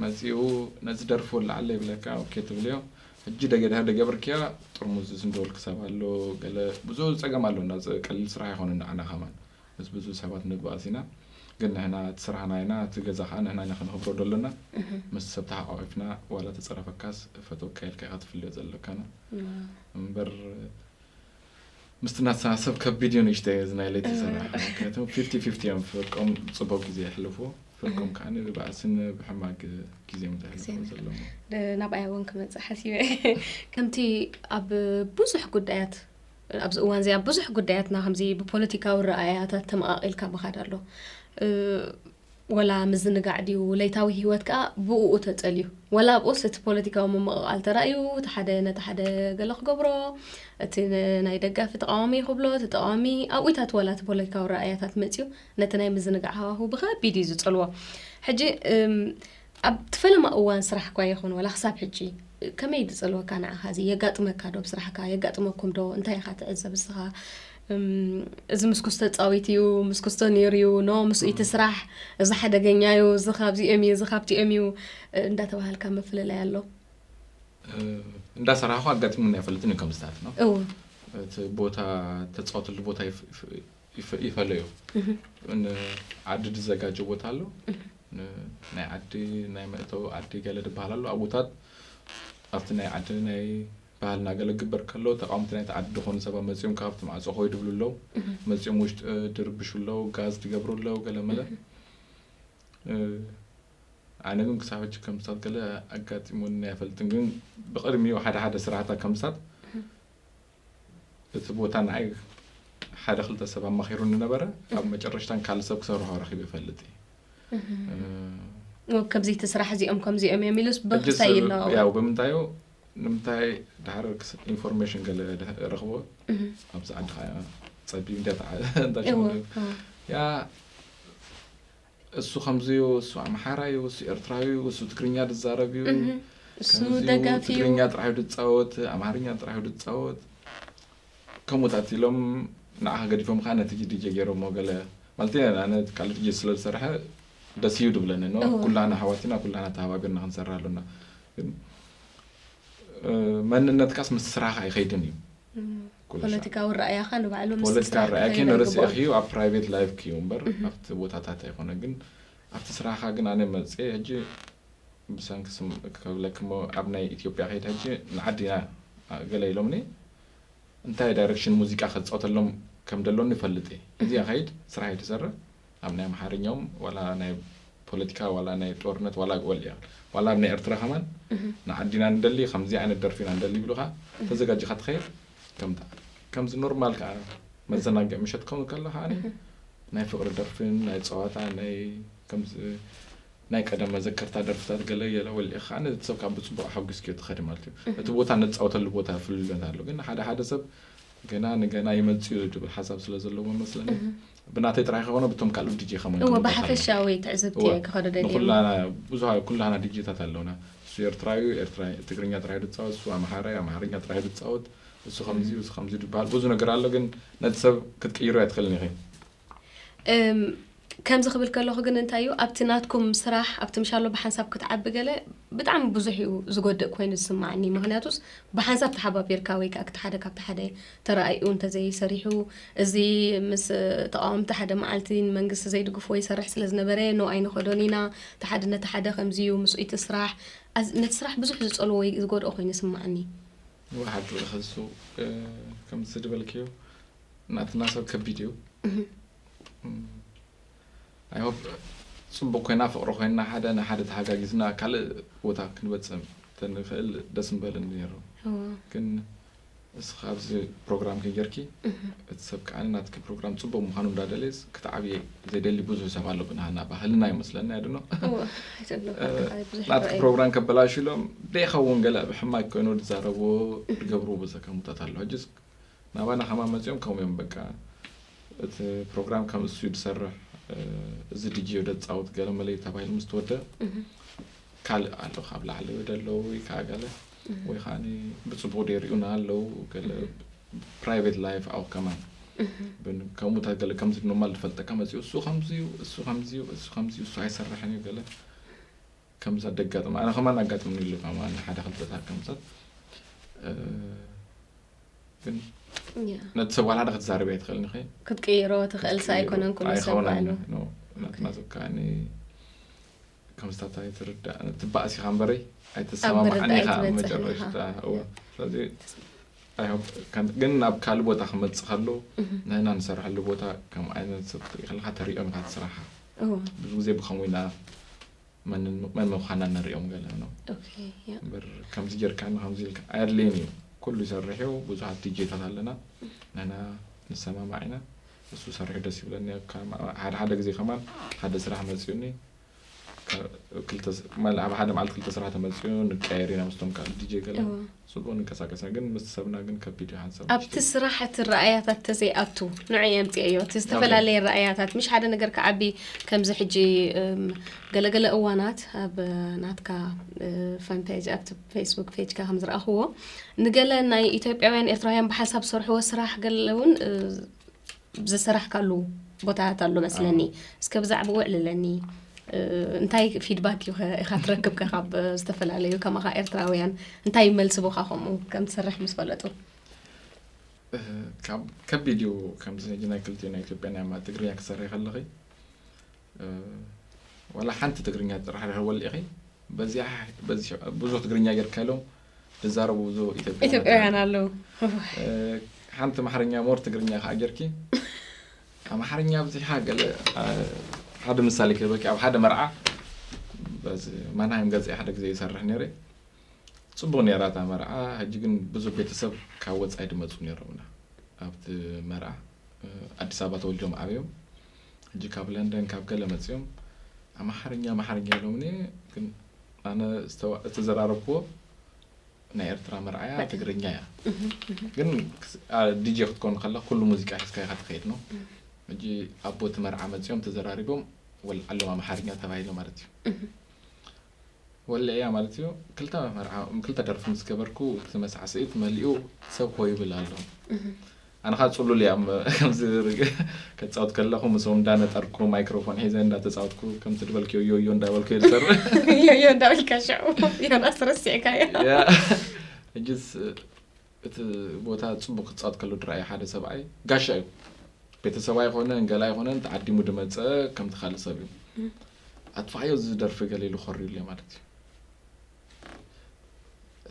መጺኡ ነዚ ደርፊ ወላዓለ ይብለካ ኦኬ ትብልዮ ሕጂ ደገ ድሃር ደገብርክያ ጥርሙዝ ዝስንደወል ክሳብ ኣሎ ገለ ብዙ ጸገም ኣሎና ቀሊል ስራሕ ኣይኮነ ንዓና ከማን ምስ ብዙ ሰባት ንባኣስ ኢና ግን ንሕና እቲ ስራሕና ኢና እቲ ገዛ ከዓ ንሕና ኢና ክንኽብሮ ደሎና ምስ ሰብ ተሓቋቂፍና ዋላ ተጸረፈካስ ፈተውካ ኢልካ ኢኻ ትፍልዮ ዘለካና እምበር ምስቲ ናትና ሰብ ከቢድ እዩ ንእሽተይ እዚ ናይ ለይቲ ስራሕ ምክንያቱ ፊፍቲ ፊፍቲ እዮም ፍርቆም ፅቡቅ ግዜ የሕልፉ ፍርቆም ከዓ ብባእስን ብሕማግ ግዜ ምተሕልፉ ዘለሞ ናብኣያ እውን ክመፅእ ሓሲበ ከምቲ ኣብ ብዙሕ ጉዳያት ኣብዚ እዋን እዚኣ ብዙሕ ጉዳያትና ከምዚ ብፖለቲካዊ ረኣያታት ተመቓቒልካ ምኻድ ኣሎ ወላ ምዝንጋዕ ድዩ ለይታዊ ህይወት ከኣ ብእኡ ተጸልዩ ወላ ኣብኡስ እቲ ፖለቲካዊ ምምቕቓል ተራእዩ እቲ ሓደ ነቲ ሓደ ገለ ክገብሮ እቲ ናይ ደጋፊ ተቃዋሚ ክብሎ እቲ ተቃዋሚ ኣብኡታት ወላ እቲ ፖለቲካዊ ረኣያታት መጽዩ ነቲ ናይ ምዝንጋዕ ሃዋሁ ብኸቢድ እዩ ዝጸልዎ ሕጂ ኣብ ትፈለማ እዋን ስራሕ እኳ ይኹን ወላ ክሳብ ሕጂ ከመይ ዝጸልወካ ንዓኻ እዚ የጋጥመካ ዶ ብስራሕካ የጋጥመኩም ዶ እንታይ ኢኻ ትዕዘብ እስኻ እዚ ምስ ኩስቶ ጻዊት እዩ ምስ ኩስቶ ነይሩ እዩ ኖ ምስ እቲ ስራሕ እዚ ሓደገኛ እዩ እዚ ካብዚኦም እዩ እዚ ካብቲኦም እዩ እንዳተባሃልካ መፍለላይ ኣሎ እንዳሰራሕኩ ኣጋጢሙኒ ኣይፈልጥን እዩ ከምዝታት ነው እወ እቲ ቦታ ተፃወትሉ ቦታ ይፈለዮ ዓዲ ዝዘጋጀ ቦታ ኣሎ ናይ ዓዲ ናይ መእተዊ ዓዲ ገለ ድበሃል ኣሎ ኣብኡታት ኣብቲ ናይ ዓዲ ናይ ባህልና ገለ ግበር ከሎ ተቃወምቲ ናይቲ ዓዲ ዝኾኑ ሰባት መፂኦም ካብቲ ማዕፆ ኮይዱ ይብሉ ኣለዉ መፂኦም ውሽጢ ድርብሹ ኣለዉ ጋዝ ትገብሩ ኣለዉ ገለ መለ ኣነ ግን ክሳብ ሕጂ ከምስታት ገለ ኣጋጢሙኒ ኣይፈልጥን ግን ብቅድሚኡ ሓደ ሓደ ስራሕታ ከምስታት እቲ ቦታ ንዓይ ሓደ ክልተ ሰብ ኣማኺሩኒ ነበረ ኣብ መጨረሽታን ካልእ ሰብ ክሰርሖ ረኺቡ ይፈልጥ እዩ ከምዚ እቲ ስራሕ እዚኦም ከምዚኦም እዮም ኢሉስ ሕጂ ብክሳይ ሰብ ይለዋወጥ። ያው ብምንታዩ ንምንታይ ድሓር ኢንፎርሜሽን ገለ ድሕ- ረኽቦ እህ፣ ኣብዚ ዓዲ ኸዓ ጸቢብ እንድያ ተዓ- እንታይ እዎ፣ ሽሙ እዎ። ያ እሱ ከምዚ እዩ፣ እሱ ኣምሓራ እዩ፣ እሱ ኤርትራዊ እዩ፣ እሱ ትግርኛ ዝዛረብ እዩ፣ እህ፣ እሱ ከምዚ እዩ፣ ደጋፊ እዩ። ትግርኛ ጥራሕ እዩ ዝጻወት፣ ኣምሓርኛ ጥራሕ እዩ ዝጻወት፣ ከምኡታት ኢሎም ንዓኻ ገዲፎም ከዓ ነቲ ዲጄ ገይሮሞ ገለ ማለት እዩ። ኣነ ካልእ ዲጄ ስለ ዝሰርሐ ደስ እዩ ድብለኒ ኖ እዎ። ኩላና ኣሕዋት ኢና፣ ኩላና ተሃባቢርና ክንሰርሕ ኣሎና። ግን እ፣ መንነትካስ ምስ ስራሕካ ኣይኸይድን እዩ። እም፣ ኩሉ ፖለቲካዊ ረኣያኻ ንባዕሉ ምስ ፖለቲካ ስራሕ ረኣያ ክኸይድ ከይንርስ ኣይግብኦን። እዩ ኣብ ፕራይቬት ላይፍ ክዩ እምበር እህ፣ ኣብቲ ቦታታት ኣይኮነ። ግን ኣብቲ ስራሕካ ግን ኣነ መፅየ ሕጂ ብሰንኪ ስም ክብለኪ እሞ ኣብ ናይ ኢትዮጵያ ከይድ ሕጂ ንዓዲና ገለ ኢሎምኒ እንታይ ዳይሬክሽን ሙዚቃ ከፃወተሎም ከም ደሎኒ ይፈልጥ እየ። እዚኣ ከይድ ስራሕ እየ ትሰርሕ ኣብ ናይ ኣምሓርኛውም ዋላ ናይ ፖለቲካ ዋላ ናይ ጦርነት ዋላ ወልያ ዋላ ኣብ ናይ ኤርትራ ከማን እህ፣ ንዓዲና ንደሊ ከምዚ ዓይነት ደርፊ ኢና ንደሊ ይብሉካ ተዘጋጅካ ትኸይድ ከምታ ከምዚ ኖርማል ከዓ መዘናግዒ ምሸት ከምዚ ከለካ ኣነ ናይ ፍቅሪ ደርፍን ናይ ፀዋታ ናይ ከምዚ ናይ ቀደም መዘከርታ ደርፍታት ገለ ገለ ወሊዕካ ነቲ ሰብ ካብ ብፅቡቅ ኣሐጒስክዮ ትኸዲ ማለት እዩ። እቲ ቦታ ነፃወተሉ ቦታ ፍልልነት ኣሎ። ግን ሓደ ሓደ ሰብ ገና ንገና ይመፅእ እዩ ዝብል ሓሳብ ስለ ዘለዎ መስለኒ ብናተይ ጥራይ ከይኮነ ብቶም ካልኦት ዲጄ ከማን እዎ ክምለስ ኣለዎ። ብሓፈሻዊ ትዕዝብቲ እወ፣ እየ ክኸዶ ደልየ። ንኩላና ብዙሃ ኩላና ዲጄታት ኣለውና። እሱ ኤርትራዊ ኤርትራ ትግርኛ ጥራይ ዝፃወት፣ እሱ ኣምሓራይ ኣምሓርኛ ጥራይ ዝፃወት፣ እሱ ከምዚ እዩ፣ እሱ ከምዚ እዩ ዝበሃል ብዙ ነገር ኣሎ። ግን ነቲ ሰብ ክትቅይሮ ኣይትኽእልን ኢኺ። እም፣ ከምዚ ክብል ከለኹ ግን እንታይ እዩ ኣብቲ ናትኩም ስራሕ ኣብቲ ምሻሎ ብሓንሳብ ክትዓቢ ገለ ብጣዕሚ ብዙሕ እዩ ዝጎድእ ኮይኑ ዝስማዓኒ። ምክንያቱስ ብሓንሳብ ተሓባቢርካ ወይ ከዓ እቲ ሓደ ካብቲ ሓደ ተራእዩ እንተዘይሰሪሑ እዚ ምስ ተቃወምቲ ሓደ መዓልቲ ንመንግስቲ ዘይድግፍዎ ይሰርሕ ስለ ዝነበረ ኖ ኣይንኸዶን ኢና፣ እቲ ሓደ ነቲ ሓደ ከምዚ እዩ ምስኡ እቲ ስራሕ ኣዝ- ነቲ ስራሕ ብዙሕ ዝፀልዎ ወይ ዝጎድኦ ኮይኑ ይስማዓኒ። ወሓድ ከሱ ከምዚ ዝበልክዮ ናትና ሰብ ከቢድ እዩ። እህ፣ I hope ፅቡቅ ኮይና ፍቅሪ ኮይና ሓደ ንሓደ ተሓጋጊዝና ካልእ ቦታ ክንበፅም ተንኽእል ደስ ምበልን ነይሩ። እዎ፣ ግን እስኻ ኣብዚ ፕሮግራም ከይገርኪ እህ፣ እቲ ሰብ ከዓ ናትኪ ፕሮግራም ፅቡቅ ምዃኑ እንዳደለየስ ክትዓብየ ዘይደሊ ብዙሕ ሰብ ኣሎ። ብናህና ባህልና ይመስለና ያድኖ እዎ፣ I don't know፣ እ፣ ኣጠቃላይ ብዙሕ ናትኪ ይረኣዩ። ፕሮግራም ከበላሽሎም ደይኸውን ገለ ብሕማቅ ኮይኑ ዝዛረብዎ ዝገብርዎ ብዙሕ ከሙታት ኣሎ። ሕጅስ ናባና ከማ መፂኦም ከምኡ እዮም በቃ እቲ ፕሮግራም ከም እሱ እዩ ዝሰርሕ እ፣ እዚ ድጂ እዩ ደፃወት ገለ መለይ ተባሂሉ ምስ ተወደ እህ፣ ካልእ ኣሎ ካብ ላዕሊ ወይ ደለዉ ወይ ከዓ ገለ እህ፣ ወይ ከዓ ብፅቡቅ ደይሪኡና ኣለዉ ገለ ፕራይቬት ላይፍ ኣው ከማን እህ፣ ብን- ከምኡታት ገለ ከምዚ ኖርማል ዝፈልጠካ መፅኡ እሱ ከምዚ እዩ እሱ ከምዚ እዩ እሱ ከምዚ እዩ እሱ ኣይሰርሕን እዩ ገለ ከምዛ ደጋጥም ኣነ ከማን ኣጋጥምኒ ኢሉ ከማን ሓደ ክልተታት ከምሳት እ፣ ግን ያ፣ ነቲ ሰብ ዋላ ሓደ ክትዛረብ ኣይትኽእልን ኢኸ ክትቅይሮ ትኽእል ሰ ኣይኮነን ኩሉ ሰብ ኣይኸውናን ባዕሉ። ኖ፣ ናትና ሰብ ከዓ ከምስታታ ኣይትርዳእ ትባእስ ኢኻ እምበረይ ኣብ ኣይትሰማማዕን ምርዳእ ኢኻ ኣብ ኣይትበፅሕን መጨረሽታ ኢኻ። እወ ስለዚ I hope ከም- ግን ናብ ካልእ ቦታ ክመፅእ ከሎ እህ፣ ንሕና ንሰርሐሉ ቦታ ከም ዓይነት ሰብ ክትርኢ ከለካ ተሪኦም ኢኻ ትስራሓ እዎ፣ ብዙ ግዜ ብከምኡ ኢና መን መን ምዃና ንሪኦም ገለ ነው ኦኬ፣ ያ፣ እምበር ከምዚ ጌርካ ከምዚ ኢልካ ኣየድልየን እዩ። ኩሉ ይሰርሕ እዩ። ብዙሓት ዲጄታት ኣለና ንሕና ንሰማማዕ ኢና። እሱ ሰሪሑ ደስ ይብለኒ። ካብ ሓደ ሓደ ግዜ ከማን ሓደ ስራሕ መፅኡኒ ከ- ክልተ ስ- ማለ- ኣብ ሓደ መዓልቲ ክልተ ስራሕ ተመፅኡ ንቀየር ኢና ምስቶም ካልእ ዲጄ ገለ እዎ፣ ፅቡቅ ንንቀሳቀስ ኢና። ግን ምስ ሰብና ግን ከቢድ እዩ ሓንሳብ ኣብቲ ስራሕ እቲ ረኣያታት ተዘይኣቱ ንዑ የምፅእዮ እቲ ዝተፈላለየ ረኣያታት ምሽ ሓደ ነገር ክዓቢ ከምዚ ሕጂ እም፣ ገለገለ እዋናት ኣብ ናትካ እ፣ ፋን ፔጅ ኣብቲ ፌስቡክ ፔጅካ ከም ዝረኣኽዎ ንገለ ናይ ኢትዮጵያውያን ኤርትራውያን ብሓንሳብ ዝሰርሕዎ ስራሕ ገለ እውን እ፣ ዝሰራሕካሉ ቦታታት ኣሎ መስለኒ። እስከ ብዛዕባኡ ኣዕልለኒ። እ፣ እንታይ ፊድባክ እዩ ከ- ኢኻ ትረክብ ከ ካብ ዝተፈላለዩ ከማኻ ኤርትራውያን እንታይ ይመልስቡኻ ከምኡ ከም ትሰርሕ ምስ ፈለጡ? እ፣ ካብ ከቢድ እዩ ከምዚ ናይ ክልቲኡ ናይ ኢትዮጵያ ናይ ኣማ- ትግርኛ ክሰርሕ ከለኺ እ፣ ዋላ ሓንቲ ትግርኛ ጥራሕ ድሕር ወሊዒኺ በዚኣ በዚ ብዙሕ ትግርኛ ጌርካ ኢሎም ዝዛረቡ ብዙ ኢትዮጵያውያን ኢትዮጵያውያን ኣለዉ። ሓንቲ ኣምሓርኛ ሞር ትግርኛ ከዓ ጌርኪ ኣምሓርኛ ኣብዚሓ ገለ ሓደ ምሳሌ ክህበኪ ኣብ ሓደ መርዓ በዚ ማንሃይም ገፀ ሓደ ግዜ ይሰርሕ ነይረ ፅቡቅ ነይራ እታ መርዓ ሕጂ ግን ብዙ ቤተሰብ ካብ ወፃኢ ድመፁ ነይሮምና ኣብቲ መርዓ ኣዲስ ኣበባ ተወልዶም ዓብዮም ሕጂ ካብ ለንደን ካብ ገለ መፅኦም ኣምሓርኛ ኣምሓርኛ ኢሎምኒ፣ ግን ኣነ ዝተዋ- ዝተዘራረብክዎ ናይ ኤርትራ መርዓያ ትግርኛ እያ። ግን ክስ- ኣ- ዲጄ ክትኮን ከላ ኩሉ ሙዚቃ ሒዝካ ኢኻ ትኸይድ ነው። ሕጂ ኣቦ እቲ መርዓ መጺኦም ተዘራሪቦም ወልዓሎም ኣምሓርኛ ተባሂሉ ማለት እዩ። ወልዕያ ማለት እዩ። ክልተ መርዓ ክልተ ደርፊ ምስ ገበርኩ እቲ መሳዕስዒት መሊኡ ሰብ ኮይብል ኣሎ። ኣነ ኸዓ ጽሉል እያ ም- ከምዚ ርግ- ከጻወት ከለኹ ምስኦም እንዳነጠርኩ ማይክሮፎን ሒዘ እንዳተጻወትኩ ከምቲ ድበልክዮ ዮዮ እንዳበልኩ እየ ዝሰርሕ። ዮዮ እንዳበልካ ሽዑ ዮናስ ረሲዕካዮ። ያ፣ ሕጅስ እቲ ቦታ ጽቡቅ ክጻወት ከሎ ድራይ ሓደ ሰብኣይ ጋሻ እዩ። ቤተሰብ ኣይኮነ እንገላ ኣይኮነ ተዓዲሙ ድመጸ ከምቲ ካልእ ሰብ እዩ። ኣጥፋዮ ዝደርፊ ገለ ኢሉ ኸርዩለ ማለት እዩ።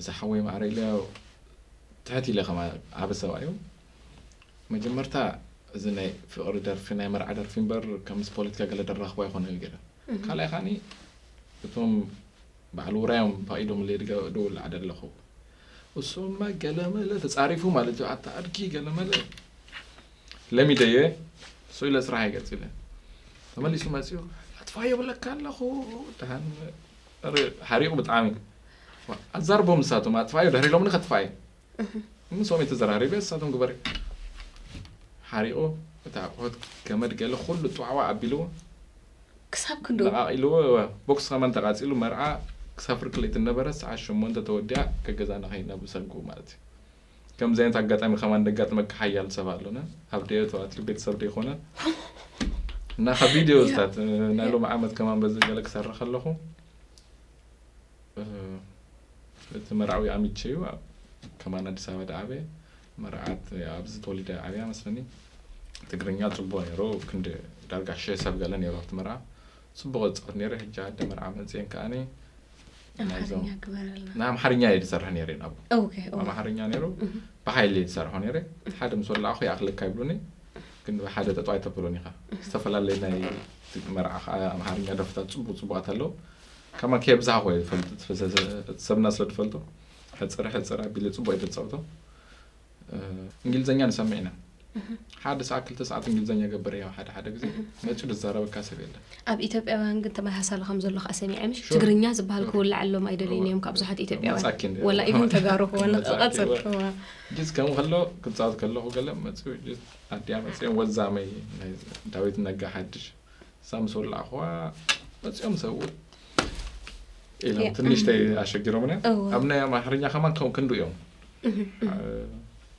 እዚ ሓወይ ማዕረ ኢለ ትሕት ኢለ ከማ ዓቢ ሰብኣይ እዩ። መጀመርታ እዚ ናይ ፍቕሪ ደርፊ ናይ መርዓ ደርፊ እምበር ከምስ ፖለቲካ ገለ ደራኽቦ ኣይኮነ ገለ። ካልኣይ ኻኒ እቶም በዓል ውራዮም ፈቒዶምለይ ድገ- ደውል ዓደ ኣለኹ። እሱማ ገለመለ ተጻሪፉ ማለት እዩ። ኣታ ኣድጊ ገለመለ ለሚደየ እሱ ኢለ ስራሕ ይገጽ ኢለ ተመሊሱ መጽኡ ኣጥፋዮ ብለካ ኣለኹ። ደሃን ር- ሓሪቑ ብጣዕሚ ዋ፣ ኣዛርቦ ምሳቶም ኣጥፋዮ ድሕሪ ኢሎምኒ ከጥፋዩ ምስኦም የተዘራሪበ እሳቶም ግበሪ ሓሪቑ እታ ኣቑሑት ገመድ ገለ ኩሉ ጥዋዕዋ ኣቢልዎ ክሳብ ክንዱ ነቓቒልዎ። ቦክስ ከማን ተቓጺሉ መርዓ ክሳብ ፍርቂ ለይቲ ነበረ። ሰዓት ሸሞንተ ተወዲኣ ከገዛና ከይድና ብሰንኩ ማለት እዩ። ከምዚ ዓይነት ኣጋጣሚ ከማን ደጋጥመካ ሓያል ሰብ ኣሎና። ኣብ ደዮ ተዋትሉ ቤተሰብ ደይኮነ እና ካብ ቪድዮ ዝታት ናይ ሎም ዓመት ከማን በዚ ገለ ክሰርሕ ከለኹ እቲ መርዓዊ ኣሚቸ እዩ። ከማን ኣዲስ ኣበባ ደዓበየ መርዓት ኣብዚ ተወሊደ ዓብያ መስለኒ። ትግርኛ ጽቡቕ ነይሩ። ክንዲ ዳርጋ ሸ ሰብ ገለ ነይሩ ኣብቲ መርዓ። ጽቡቕ ዝጻወት ነይረ። ሕጂ ኣደ መርዓ መጽየን ከኣኒ ናይዞም ኣምሓርኛ ግበረልና። ናይ ኣምሓርኛ እየ ዝሰርሕ ነይረ ናብኡ። ኦኬ፣ ኦ። ኣምሓርኛ ነይሩ። ብሓይሊ እየ ዝሰርሖ ነይረ። ሓደ ምስ ወላዕኹ ይኣኽለካ ይብሉኒ። ግን ብሓደ ጠጠው ኣይተብሎን ኢኻ። ዝተፈላለየ ናይ መርዓ ከዓ ኣምሓርኛ ደርፍታት ጽቡቕ ጽቡቓት ኣለዉ። ከማን ከየብዛሕኹ እየ ዝፈልጥ። እቲ ሰብና ስለ ዝፈልጦ ሕፅር ሕፅር ኣቢለ ጽቡቕ እየ ተጻውቶ። እንግሊዝኛ ንሰምዕ ኢና። ሓደ ሰዓት ክልተ ሰዓት እንግሊዝኛ ገበር እያ ሓደ ሓደ ግዜ መፂኡ ዝዛረበካ ሰብ የለን። ኣብ ኢትዮጵያውያን ግን ተመሳሳሊ ከም ዘሎ ከዓ ሰሚዐ ምሽ ሹር። ትግርኛ ዝበሃል ሹር። ክውላዕ ኣሎም ኣይደልዩን እዮም ካብ ብዙሓት ኢትዮጵያውያን መጻኪ እንደ- ወላ ኢቭን ተጋሩ ክኾን መጻኪ ቀፅል ወ- ጅስ ከምኡ ከሎ ክፃወት ከለኹ ገለ መፂኡ ጅስ ኣዲያ መፂኦም ወዛመይ ናይ ዳዊት ነጋ ሓድሽ እሳ ምስ ወላዕኹዋ መፂኦም ሰብኡ ኢሎም ያ። ትንሽ ተይ ኣሸጊሮምና እወ። ኣብ ናይ ኣማርኛ ከማን ከም ክንዱ እዮም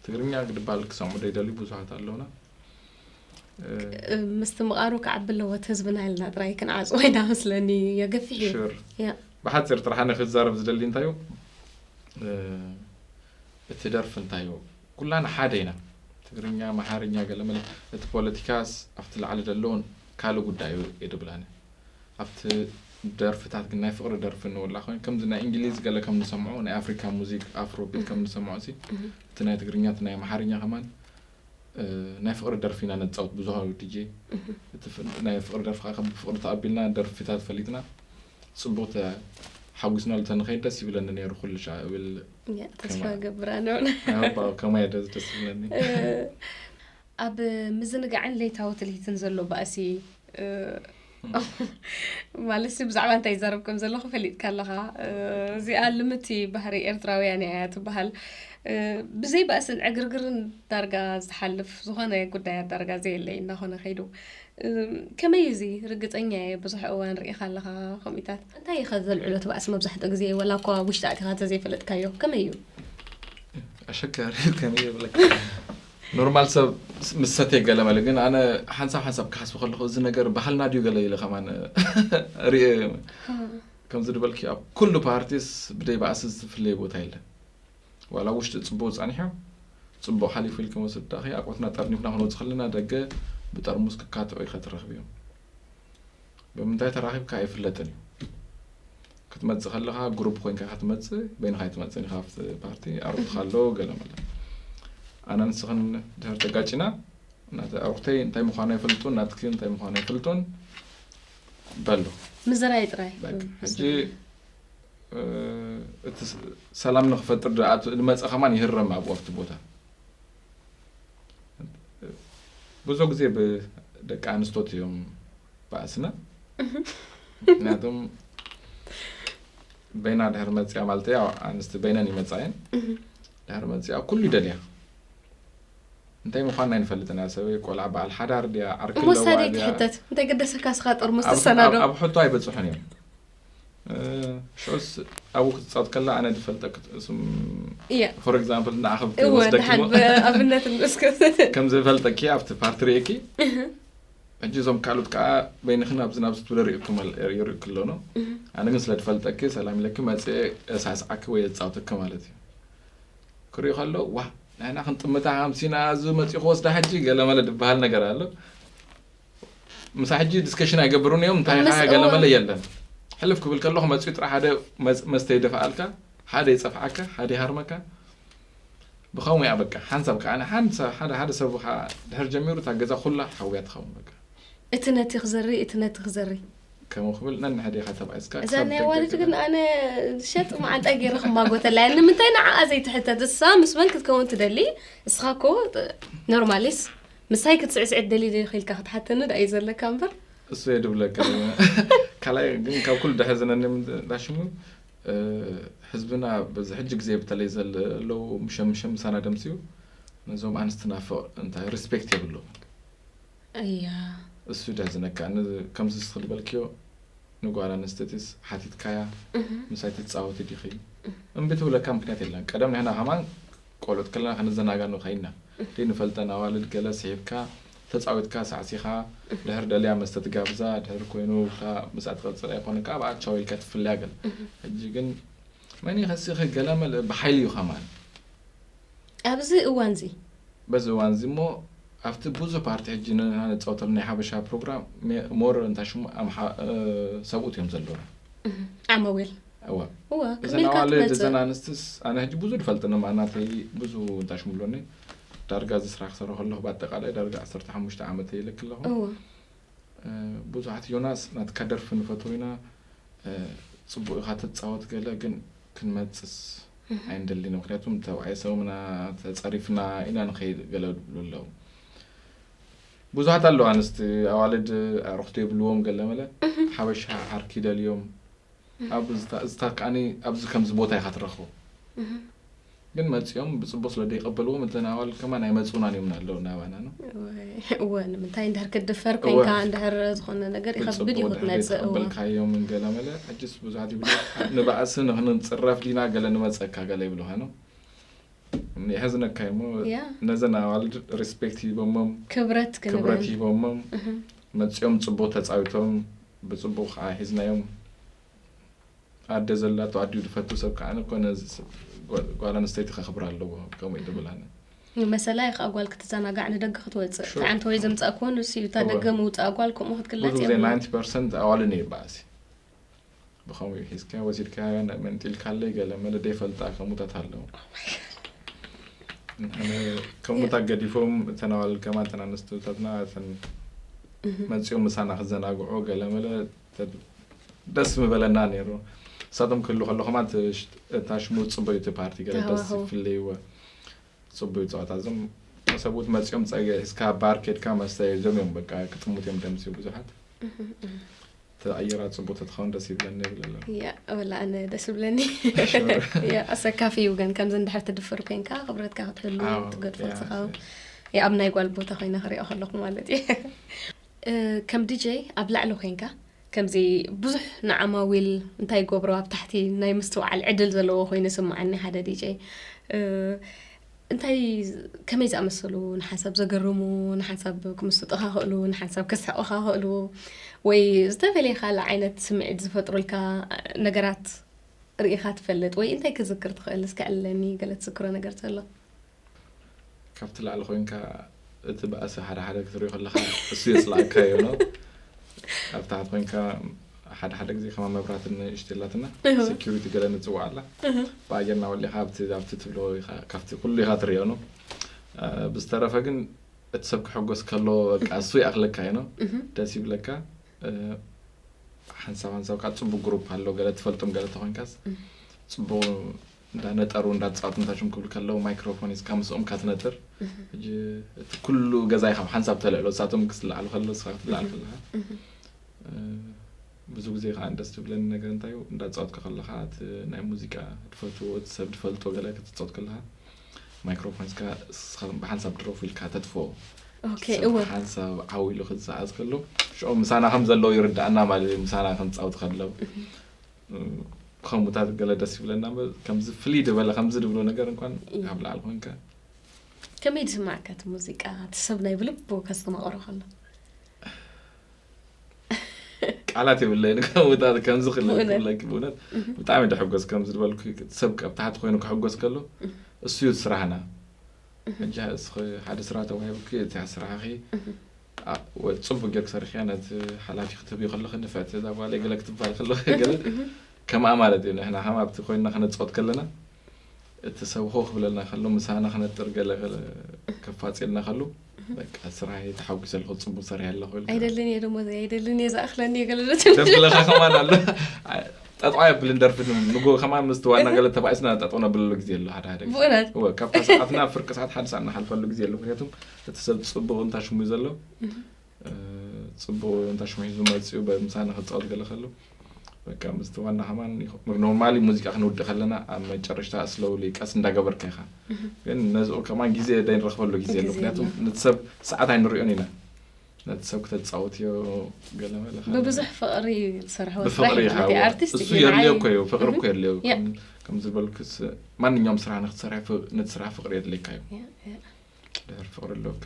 ትግርኛ ግድባል ክሰምዑ ደይደልዩ ብዙሓት ኣለውና ምስቲ ምቓሩ ክዓቢ ኣለዎ እቲ ህዝብና ኢልና ጥራይ ክንዓፅዎ ኢና መስለኒ የገፊሕ እዩ ሹር ያ ብሓፂር ጥራሕ ኣነ ክዛረብ ዝደሊ እንታይ እዩ እቲ ደርፊ እንታይ እዩ ኩላና ሓደ ኢና ትግርኛ መሓርኛ ገለመለ እቲ ፖለቲካስ ኣብቲ ላዕሊ ዘለውን ካልእ ጉዳይ እዩ ድብላነ ኣብቲ ደርፍታት ግን ናይ ፍቕሪ ደርፊ እንወላ ኮይኑ ከምዚ ናይ እንግሊዝ ገለ ከም ንሰምዖ ናይ ኣፍሪካ ሙዚክ ኣፍሮቢት ከም ንሰምዖ ሲ እቲ ናይ ትግርኛ እቲ ናይ ኣምሓርኛ ከማን ናይ ፍቕሪ ደርፊ ኢና ነፃወት ብዙሃዊ ዲጄ ናይ ፍቕሪ ደርፊ ከዓ ከም ብፍቕሪ ተቐቢልና ደርፊታት ፈሊጥና ፅቡቅ ሓጒስናሉ ተንኸይድ ደስ ይብለኒ ነይሩ ኩሉ ሻ እብል ተስፋ ገብር ኣነውን ከማይ ደስ ደስ ይብለኒ ኣብ ምዝንጋዕን ለይታዊ ትልሂትን ዘሎ ባእሲ ማለት ሲ ብዛዕባ እንታይ ይዛረብ ከም ዘለኹ ፈሊጥካ ኣለኻ እዚኣ ልምቲ ባህሪ ኤርትራውያን እያ ትበሃል ብዘይ ባእስን ዕግርግርን ዳርጋ ዝሓልፍ ዝኾነ ጉዳያት ዳርጋ ዘየለይ እናኾነ ከይዱ ከመይ እዚ ርግፀኛ እየ ብዙሕ እዋን ርኢኻ ኣለኻ ከምኡታት እንታይ ኢኻ ዘልዕሎ ትባእሲ መብዛሕትኡ ግዜ ወላ እኳ ውሽጢ ኣቲኻ ተዘይፈለጥካዮ ከመይ እዩ ኣሸጋሪ ከመይ ይብለካ ኖርማል ሰብ ምስ ሰትየ ገለ መለ ግን ኣነ ሓንሳብ ሓንሳብ ክሓስብ ከለኹ እዚ ነገር ባህልና ድዩ ገለ ኢለ ከማን ርእ ከምዚ ድበልኪ ኣብ ኩሉ ፓርቲስ ብደይ ባእሲ ዝፍለየ ቦታ የለን ዋላ ውሽጢ ፅቡቅ ፃኒሑ ፅቡቅ ሓሊፉ ኢልኪ መውሰድ ዳኺ ኣቆትና ጠርኒፍና ክንወፅ ከለና ደገ ብጠርሙስ ክካትዑ ኢኸ ትረኽብዮም ብምንታይ ተራኺብካ ኣይፍለጥን እዩ ክትመፅእ ከለኻ ግሩፕ ኮይንካ ኢኻ ትመፅእ በይንኻ ኣይትመፅን ኢኻ ኣብቲ ፓርቲ ኣርብትኻ ኣለዎ ገለ መለ ኣነ ንስኽን ድሕር ተጋጭና ናተ ኣርብተይ እንታይ ምዃኑ ኣይፈልጡን ናትኪ እንታይ ምዃኑ ኣይፈልጡን በሉ ምዝራይ ጥራይ ሕጂ እቲ ሰላም ንክፈጥር ዝመፀ ከማን ይህረም ኣብኡ ኣብቲ ቦታ ብዙ ግዜ ብደቂ ኣንስቶት እዮም ባእስና ምክንያቱም በይና ድሕር መፅያ ማለት ያው ኣንስቲ በይነን ይመፃየን ድሕር መፅያ ኩሉ ይደልያ እንታይ ምዃን ኣይንፈልጥን እያ ሰበይ ቆልዓ በዓል ሓዳር ድያ ዓርኪ እሞ ኣለዋ ሳደይ ድያ ትሕተት እንታይ ገደሰካ ስኻ ጥርሙስ ኣብ- ትሰናዶ ኣብ- ኣብ ሕቶ ኣይበፅሑን እዮም እ፣ ሽዑስ ኣብኡ ክትፃወት ከላ ኣነ ዝፈልጠ ክትእሱም እያ for example ንዓኸ እወ ብትወስደኪ ደሓን እሞ ብኣብነት ንስከ ከም ዝፈልጠኪ ኣብቲ ፓርቲ ርእኪ ሕጂ እዞም ካልኦት ከዓ በይንኽን ኣብዚ ናብዚ ትብለ ርእኩም ኣል- ርእኩ ኣሎ ነው ኣነ ግን ስለ ትፈልጠኪ ሰላም ኢለኪ መፅአ ሳስዓኪ ወይ የፃውተኪ ማለት እዩ ክሪኡ ከሎ ዋ ንሕና ክንጥምታ ሃምሲና እዚ መፂኡ ክወስዳ ሕጂ ገለመለ ዝበሃል ነገር ኣሎ ምሳ ሕጂ ዲስከሽን ኣይገብሩን እዮም እንታይ ምስ- ገለመለ የለን ሕልፍ ክብል ከለኹ መፂኡ ጥራ ሓደ መስ- መስተ ይደፍኣልካ ሓደ ይፀፍዓካ ሓደ ይሃርመካ ብኸምኡ እያ በቃ ሓንሳብ ከዓ ሓደ ሓደ ሰብ ከዓ ድሕር ጀሚሩ እታ ገዛ ኩላ ሓውያ ትኸውን በቃ እቲ ነቲ ክዘሪ እቲ ነቲ ክዘሪ ከምኡ ክብል ነንሕደ ኢኻ ተባኢስካ እዛ ናይ ኣዋልድ ግን ኣነ ሸጥ መዓንጣ ገይረ ክማጎተላ እያ ንምንታይ ንዓኣ ዘይትሕተት እሳ ምስ መን ክትከውን ትደሊ እስኻ ኮ ኖርማሊስ ምሳይ ክትስዕስዕ ትደሊ ዶ ኢልካ ክትሓተኒ ዳ እዩ ዘለካ እምበር እሱ እየ ድብለካ ካልኣይ ግን ካብ ኩሉ ደሐዘነኒ ዳሽሙ ህዝብና በዚ ሕጂ ግዜ ብተለይ ዘለዉ ምሸምሸም ምሳና ደምፅዩ ነዞም ኣንስትና እንታይ ሪስፔክት የብሎም እያ እሱ ደሕዝነካ ከምዚ ስኽል በልክዮ ንጓል ኣንስተቲስ ሓቲትካያ ምሳይ ትፃወቲ ዲኺ እምቢ ትብለካ ምክንያት የለን ቀደም ንሕና ከማን ቆልዑት ከለና ክንዘናጋ ንኸይና ደይ ንፈልጠን ኣዋልድ ገለ ስሒብካ ተፃዊትካ ሳዕሲኻ ድሕር ደልያ መስተ ትጋብዛ ድሕር ኮይኑ ብታ ምስኣ ትቐፅል ኣይኮነ ከዓ ብኣቻው ኢልካ ትፍለያ ገለ ሕጂ ግን መን ከሲኺ ገለ መለ ብሓይሊ እዩ ከማን ኣብዚ እዋን እዚ በዚ እዋን እዚ እሞ ኣብቲ ብዙ ፓርቲ ሕጂ ንና ንፃወተሉ ናይ ሓበሻ ፕሮግራም ሞር እንታይ ሽሙ ኣምሓ ሰብኡት እዮም ዘለዉ ዓማዊል እዋ እዋ እዘን ኣዋልድ እዘን ኣንስትስ ኣነ ሕጂ ብዙ ድፈልጥን እማ ናተይ ብዙ እንታይ ሽሙ ብሎኒ ዳርጋ እዚ ስራሕ ክሰርሖ ከለኹ ብኣጠቃላይ ዳርጋ ዓሰርተ ሓሙሽተ ዓመት ይልክ ኣለኹ እዋ ብዙሓት ዮናስ ናትካ ደርፊ ንፈትዎ ኢና ፅቡቅ ኢኻ ትፃወት ገለ ግን ክንመፅስ ኣይንደልን ምክንያቱም ተባዕየ ሰውምና ተፀሪፍና ኢና ንኸይድ ገለ ዝብሉ ኣለዉ ብዙሓት ኣለዋ ኣንስቲ ኣዋልድ ኣዕርኽቱ የብልዎም ገለ መለ ሓበሻ ዓርኪ ይደልዮም ኣብ ዝታ- ዝታ ከዓኒ ኣብዚ ከምዚ ቦታ ኢኻ ትረኽቦ ግን መፂኦም ብፅቡቅ ስለ ዘይቀበልዎም እተን ኣዋልድ ከማን ኣይመፁናን እዮም ኣለዉ ናባና ነው እወ ንምንታይ እንድሕር ክትድፈር ኮይንካ እንድሕር ዝኾነ ነገር ይኸብድ እዩ ክትመፅእ እወ ተቀበልካዮም ገለ መለ ሕጅስ ብዙሓት ይብሉ ንባእሲ ንክንፅረፍ ዲና ገለ ንመፀካ ገለ ይብሉካ ነው የሕዝነካ እሞ ያ ነዘን ኣዋልድ ሪስፔክት ሂቦሞም ክብረት ክብረት ክንበን ሂቦሞም እህ፣ መፂኦም ፅቡቅ ተፃዊቶም ብፅቡቅ ከዓ ሒዝናዮም ኣደ ዘላቶ ኣዲኡ ዝፈቱ ሰብ ከዓ ኮነ ዝ- ስ- ጓ- ጓል ኣንስተይቲ ከኽብር ኣለዎ ከምኡ እዩ ዝብል ኣነ መሰላ እዩ ከዓ ጓል ክትዘናጋዕ ንደገ ክትወፅእ Sure. ተዓንተ ወይ ዘምፃእክዎ ንሱ እዩ እታ እወ። ደገ ምውፃእ ጓል ከምኡ ብዙ ክትግለፅ ግዜ የብላ ናይንቲ ፐርሰንት ኣዋልን እዩ ይበኣሲ ብኸምኡ እዩ ሒዝካ ወሲድካ መንጢልካለይ ገለ መለ ደይፈልጣ ከምኡታት ኣለዉ ኣነ ከምኡታት ገዲፎም እተን ኣዋልድ ከማን እተን ኣንስትታትና እተን መፂኦም ምሳና ክዘናግዑ ገለ መለ ደስ ምበለና ነይሩ ንሳቶም ክህሉ ከለኹማ እታ ሽሙ ፅቡቅ እዩ እቲ ፓርቲ ገለ ደስ ይፍለይዎ ፅቡቅ እዩ ፀዋታ እዞም ሰብኡት መፂኦም ፀገ ሒዝካ ባር ኬድካ መስተ ሒዞም እዮም በቃ ክጥሙት እዮም ደምፅኡ ብዙሓት ተቐይራ ፅቡቅ ተትኸውን ደስ ይብለኒ ይብል ኣሎ ያ ወላ ኣነ ደስ ይብለኒ ያ ኣሰካፊ እዩ ግን ከምዚ እንድሕር ትድፍር ኮይንካ ክብረትካ ክትህሉ ትገድፎ ትኸውን ያ ኣብ ናይ ጓል ቦታ ኮይነ ክሪኦ ከለኹ ማለት እዩ ከም ዲጀይ ኣብ ላዕሊ ኮይንካ ከምዚ ብዙሕ ንዓማዊል እንታይ ይገብሮ ኣብ ታሕቲ ናይ ምስትውዓል ዕድል ዘለዎ ኮይኑ ይስምዓኒ ሓደ ዲጀ እንታይ ከመይ ዝኣመሰሉ ንሓንሳብ ዘገርሙ ንሓንሳብ ክምስጡኻ ክእሉ ንሓንሳብ ከስሕቑኻ ክእሉ ወይ ዝተፈለየ ካልእ ዓይነት ስምዒት ዝፈጥሩልካ ነገራት ርኢኻ ትፈልጥ ወይ እንታይ ክዝክር ትኽእል እስከ ዕለኒ ገለ ትዝክሮ ነገር ተሎ ካብቲ ላዕሊ ኮይንካ እቲ ባእሲ ሓደ ሓደ ክትሪኦ ከለካ እሱ የፅላእካ እዩ ነው ኣብ ታሕቲ ኮይንካ ሓደ ሓደ ግዜ ከማ መብራት ንእሽተላትና ሴኪሪቲ ገለ ንፅዋዕ ኣላ ብኣየር ናወሊካ ኣብቲ ኣብቲ ትብሎ ኢኻ ካብቲ ኩሉ ኢኻ ትሪኦ ነው ብዝተረፈ ግን እቲ ሰብ ክሕጎስ ከሎ በቃ እሱ ይኣክለካ እዩ ነው ደስ ይብለካ ሓንሳብ ሓንሳብ ከዓ ፅቡቅ ግሩፕ ኣሎ ገለ ትፈልጦም ገለ ተኮይንካስ ፅቡቅ እንዳነጠሩ እንዳተፃወቱ እንታሽም ክብሉ ከለዉ ማይክሮፎን ሒዝካ ምስኦም ካትነጥር ሕጂ እቲ ኩሉ ገዛይ ካብ ሓንሳብ ተልዕሎ እሳቶም ክስለዓሉ ከሎ ስኻ ክትለዓል ከለካ ብዙ ግዜ ከዓ ደስ ትብለኒ ነገር እንታይ እዩ፣ እንዳተፃወትካ ከለካ እቲ ናይ ሙዚቃ ትፈትዎ እቲ ሰብ ትፈልጦ ገለ ክትፃወት ከለካ ማይክሮፎን ሒዝካ እስኻ ብሓንሳብ ድረፉ ኢልካ ተጥፍኦ። ኦኬ ሰብ እወ ሓንሳብ ዓው ኢሉ ክዘዓዝ ከሎ ሽዑ ምሳና ከም ዘለዉ ይርዳእና ማለት እዩ። ምሳና ክንፃወት ከለው ከምኡታት ገለ ደስ ይብለና እምበር ከምዚ ፍልይ ዝበለ ከምዚ ድብሎ ነገር እንኳን ካብ ላዕሊ ኮንካ ከመይ ዝስማዕካ እቲ ሙዚቃ እቲ ሰብ ናይ ብልቡ ከስተማቕሮ ከሎ? ቃላት የብለይን። ከምኡታት ከምዚ ክለ- ብእውነት? ክብለኪ ብእውነት ብጣዕሚ ደሕጎስ ከምዚ ዝበልኩ ሰብ ኣብ ታሕቲ ኮይኑ ክሕጎስ ከሎ እሱ እዩ ስራሕና። ሕጂ እስኺ ሓደ ስራሕ ተዋሂቡኪ እቲ ስራሕኺ ኣ- ወ- ፅቡቅ ጌርክ ሰሪሕያ ነቲ ሓላፊ ክትህብዮ ከለኺ ንፍዕቲ እዛ ጓለይ ገለ ክትበሃል ከለኺ ገለ ከምኣ ማለት እዩ። ንሕና ከም ኣብቲ ኮይንና ክነፃወት ከለና እቲ ሰብ ሆ ክብለልና ከሎ ምሳና ክነጥር ገለ ገለ ከፋፅልና ከሎ በቃ ስራይ ተሓጒሰ ኣለኹ ፅቡቅ ሰሪሐ ኣለኹ ኢልካ ኣይደልን እየ ደሞዘይ ኣይደልን እየ ዝኣኽለኒ እየ ገለ ደብለኻ ከማን ኣሎ። ጠጥዖ የብልን ደርፊ ንጎ ከማን ምስቲ ዋና ገለ ተባኢስና ጠጥዖ ነብለሉ ግዜ ኣሎ ሓደ ሓደ ግዜ። ብእውነት እወ፣ ካብታ ሰዓትና ፍርቂ ሰዓት ሓደ ሰዓት ንሓልፈሉ ግዜ ኣሎ። ምክንያቱም እቲ ሰብ ፅቡቅ እንታ ሽሙ እዩ ዘሎ እ፣ ፅቡቅ እንታ ሽሙ ሒዙ መፅኡ በምሳና ክፃወት ገለ ከሎ በቃ ምስቲ ዋና ከማን ኖርማሊ ሙዚቃ ክንውድእ ከለና ኣብ መጨረሽታ ስለውሊ ቀስ እንዳገበርካ ኢኻ። ግን ነዚኡ ከማን ግዜ ዘይንረክበሉ ግዜ ኣሎ። ግዜ ምክንያቱም ኣሎ። ነቲ ሰብ ሰዓት ኣይንሪኦን ኢና። ነቲ ሰብ ክተፃወትዮ ገለ መለ ከለ- ብብዙሕ ፍቕሪ ዝሰርሐ ብፍቕሪ ስራሕ ይሓዎ ኣርቲስት እሱ የድልዮ እኮ እዩ። ፍቅሪ እኮ የድልዮ ያ። ከም- ከም ዝበልኩስ ማንኛውም ስራሕ ንክትሰርሐ ፍ- ነቲ ስራሕ ፍቅሪ የድልየካ እዩ። ያ፣ ያ። ድሕር ፍቅሪ ኣለኪ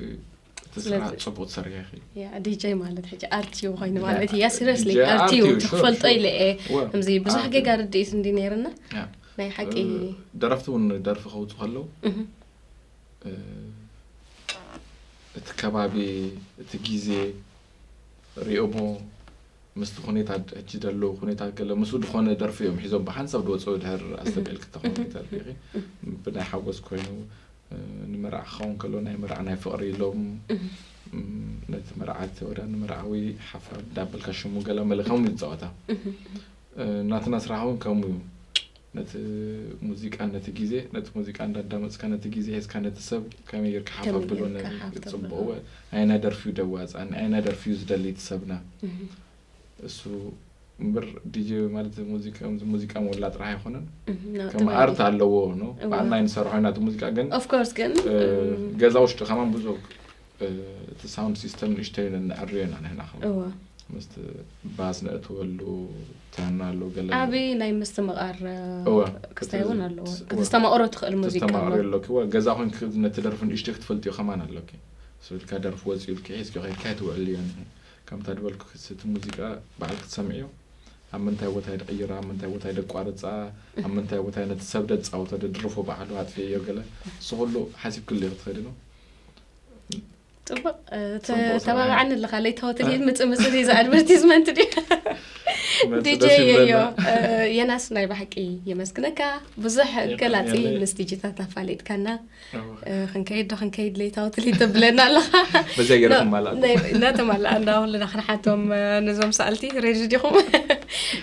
እቲ ስራሕ ስለዚ- ፅቡቅ ትሰርሒ ኢኺ። ያ ዲጀ ማለት ሕጂ ኣርት እዩ ኮይኑ ያ፣ ማለት እያ ሲሪየስሊ ዲጀ ኣርት ኣርት እዩ እዩ፣ ሹር፣ ትፈልጦ ሹር። ኢለ እየ እወ፣ ከምዚ ብዙሕ ኣርት ጌጋ እዩ። ርድኢት እንዲ ነይርና ያ። ናይ ሓቂ እ፣ ደረፍቲ እውን ደርፊ ከውፁ ከለው እህ፣ እ፣ እቲ ከባቢ እቲ ግዜ ሪኦሞ ምስቲ ኩነታት ሕጂ ደለዉ ኩነታት ገለ ምስኡ ዝኾነ ደርፊ እዮም ሒዞም ብሓንሳብ ድወፅኡ ድሕር ኣስተብዕል ክተኾኑ ተርፊኺ ብናይ ሓጎስ ኮይኑ እ፣ ንመርዓ ክኸውን ከሎ ናይ መርዓ ናይ ፍቕሪ ኢሎም እህ፣ እም፣ ነቲ መርዓት ወዳ ንመርዓዊ ሓፋ እንዳበልካ ሽሙ ገለ መለ ከምኡ ይፃወታ እህ፣ እ፣ ናትና ስራሕ እውን ከምኡ እዩ። ነቲ ሙዚቃ ነቲ ግዜ ነቲ ሙዚቃ እንዳዳመፅካ ነቲ ግዜ ሒዝካ ነቲ ሰብ ከመይ ጌርካ ሓፍ ከመይ ኣብሎ ጌርካ ሓፍ ፅቡቅ ተብሎ? ኣይና ደርፊ ደዋፃኒ ኣይና ደርፊ እዩ ዝደሊ እቲ ሰብና እህ። እሱ እምበር ዲጄ ማለት ሙዚቃ ሙዚቃ መወላ ጥራሕ ኣይኮነን እህ፣ ና- ከም ጥበብ ኣርት እዩ። ኣለዎ ነው እዋ። ብኣና ንሰርሖ ኢና እቲ ሙዚቃ ግን ኦፍ ኮርስ ግን እ፣ እም፣ ገዛ ውሽጢ ከማን ብዙ እ፣ እቲ ሳውንድ ሲስተም ንእሽተይ ነዕርዮ ኢና ንሕና ከማን እዋ ምስቲ ባስ ነእትወሉ ትህና ኣሎ ገለ ዓብዪ ናይ ምስትምቓር እወ። ክስታይ እውን ኣለዎ እወ። ከተስተማቕሮ ትኽእል ሙዚቃ ተስተማቕሪ እሞ። ኣለኪ እወ ገዛ ኮንኪ ነቲ ደርፊ ንእሽተይ ክትፈልጥዮ ከማን ኣለኪ ስልካ ደርፊ ወፂኡልኪ ሒዝኪ ከይድካ ኣይትውዕልዮን ከምታ ድበልኩ እቲ ሙዚቃ በዓል ክትሰምዕዮ ኣብ ምንታይ ቦታ ይድቕይራ ኣብ ምንታይ ቦታ ይደቋርፃ ኣብ ምንታይ ቦታ ነቲ ሰብ ደፃወቶ ደድርፎ ባዕሉ ኣጥፍዮ ገለ እሱ ኩሉ ሓሲብክሉ ክትኸዲ ነው ፅቡቅ እ፣ ተ- ፅቡቅ ስራሕ። ተባብዓኒ ኣለካ ለይታወት ልሂድ ምፅእ ምፅእ እዩ ኣድቨርቲዝመንት ድዩ ዲጄ ደስ የዮ ይብለና። እ፣ የናስ ናይ ብሓቂ የመስግነካ ብዙሕ የቐንየለይ። ገላፂ ምስ ዲጂታት ኣፋሊጥካና እወ። እ፣ ክንከይድ ዶ ክንከይድ ለይታወት ልሂድ ተብለና ኣለካ በዚኣ ገይረ ኖ፣ ክማላእ ናይ- እናተማላእ እንዳ ኩልና ክንሓቶም እ፣ ነዞም ሰኣልቲ ሬዲ ዲኹም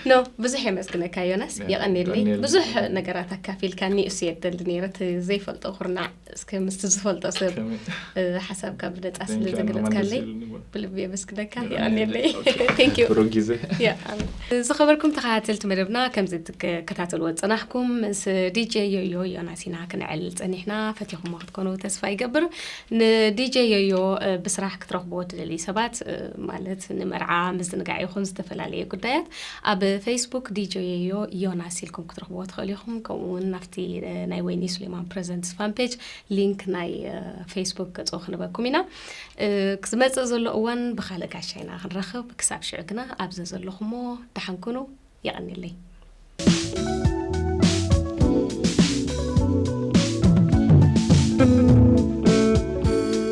ኖ ብዙሕ የመስግነካ ዮናስ ያ፣ የቐንየለይ የቐንየለይ። ብዙሕ ነገራት ኣካፊልካኒ እሱ የደሊ ነይረ እቲ ዘይፈልጦ ኩርናዕ እስከ ምስቲ ዝፈልጦ ሰብ ከመይ- እ፣ ሓሳብካ ብነፃ ስለ Thank you፣ ኣነ ከማን ደስ ዘገለፅካለይ ይብለኒ። ብልቢ የመስግነካ ያ፣ የቐንየለይ ኦኬ። Thank you። ብሩክ ግዜ ያ፣ ዝኸበርኩም ተኸታተልቲ መደብና ከምዚ ትከታተልዎ ዝፀናሕኩም ምስ ዲጄ ዮዮ ዮናስ ኢና ክንዕል ፀኒሕና ፈቲኹሞ ክትኮኑ ተስፋ ይገብር ንዲጄ ዮዮ እ፣ ብስራሕ ክትረኽብዎ ትደልዩ ሰባት እ፣ ማለት ንመርዓ ምዝንጋዕ ይኹን ዝተፈላለየ ጉዳያት ኣብ ፌስቡክ ዲጄ ዮዮ ዮናስ ኢልኩም ክትረኽብዎ ትኽእሉ ኢኹም ከምኡ እውን ናብቲ እ፣ ናይ ወይኒ ሱሌማን ፕሬዘንትስ ፋን ፔጅ ሊንክ ናይ እ፣ ፌስቡክ ገፁ ክንበኩም ኢና እ፣ ክዝመፅእ ዘሎ እዋን ብካልእ ጋሻ ኢና ክንረኽብ ክሳብ ሽዑ ግና ኣብዘ ዘለኹሞ ደሓን ኩኑ የቐንየለይ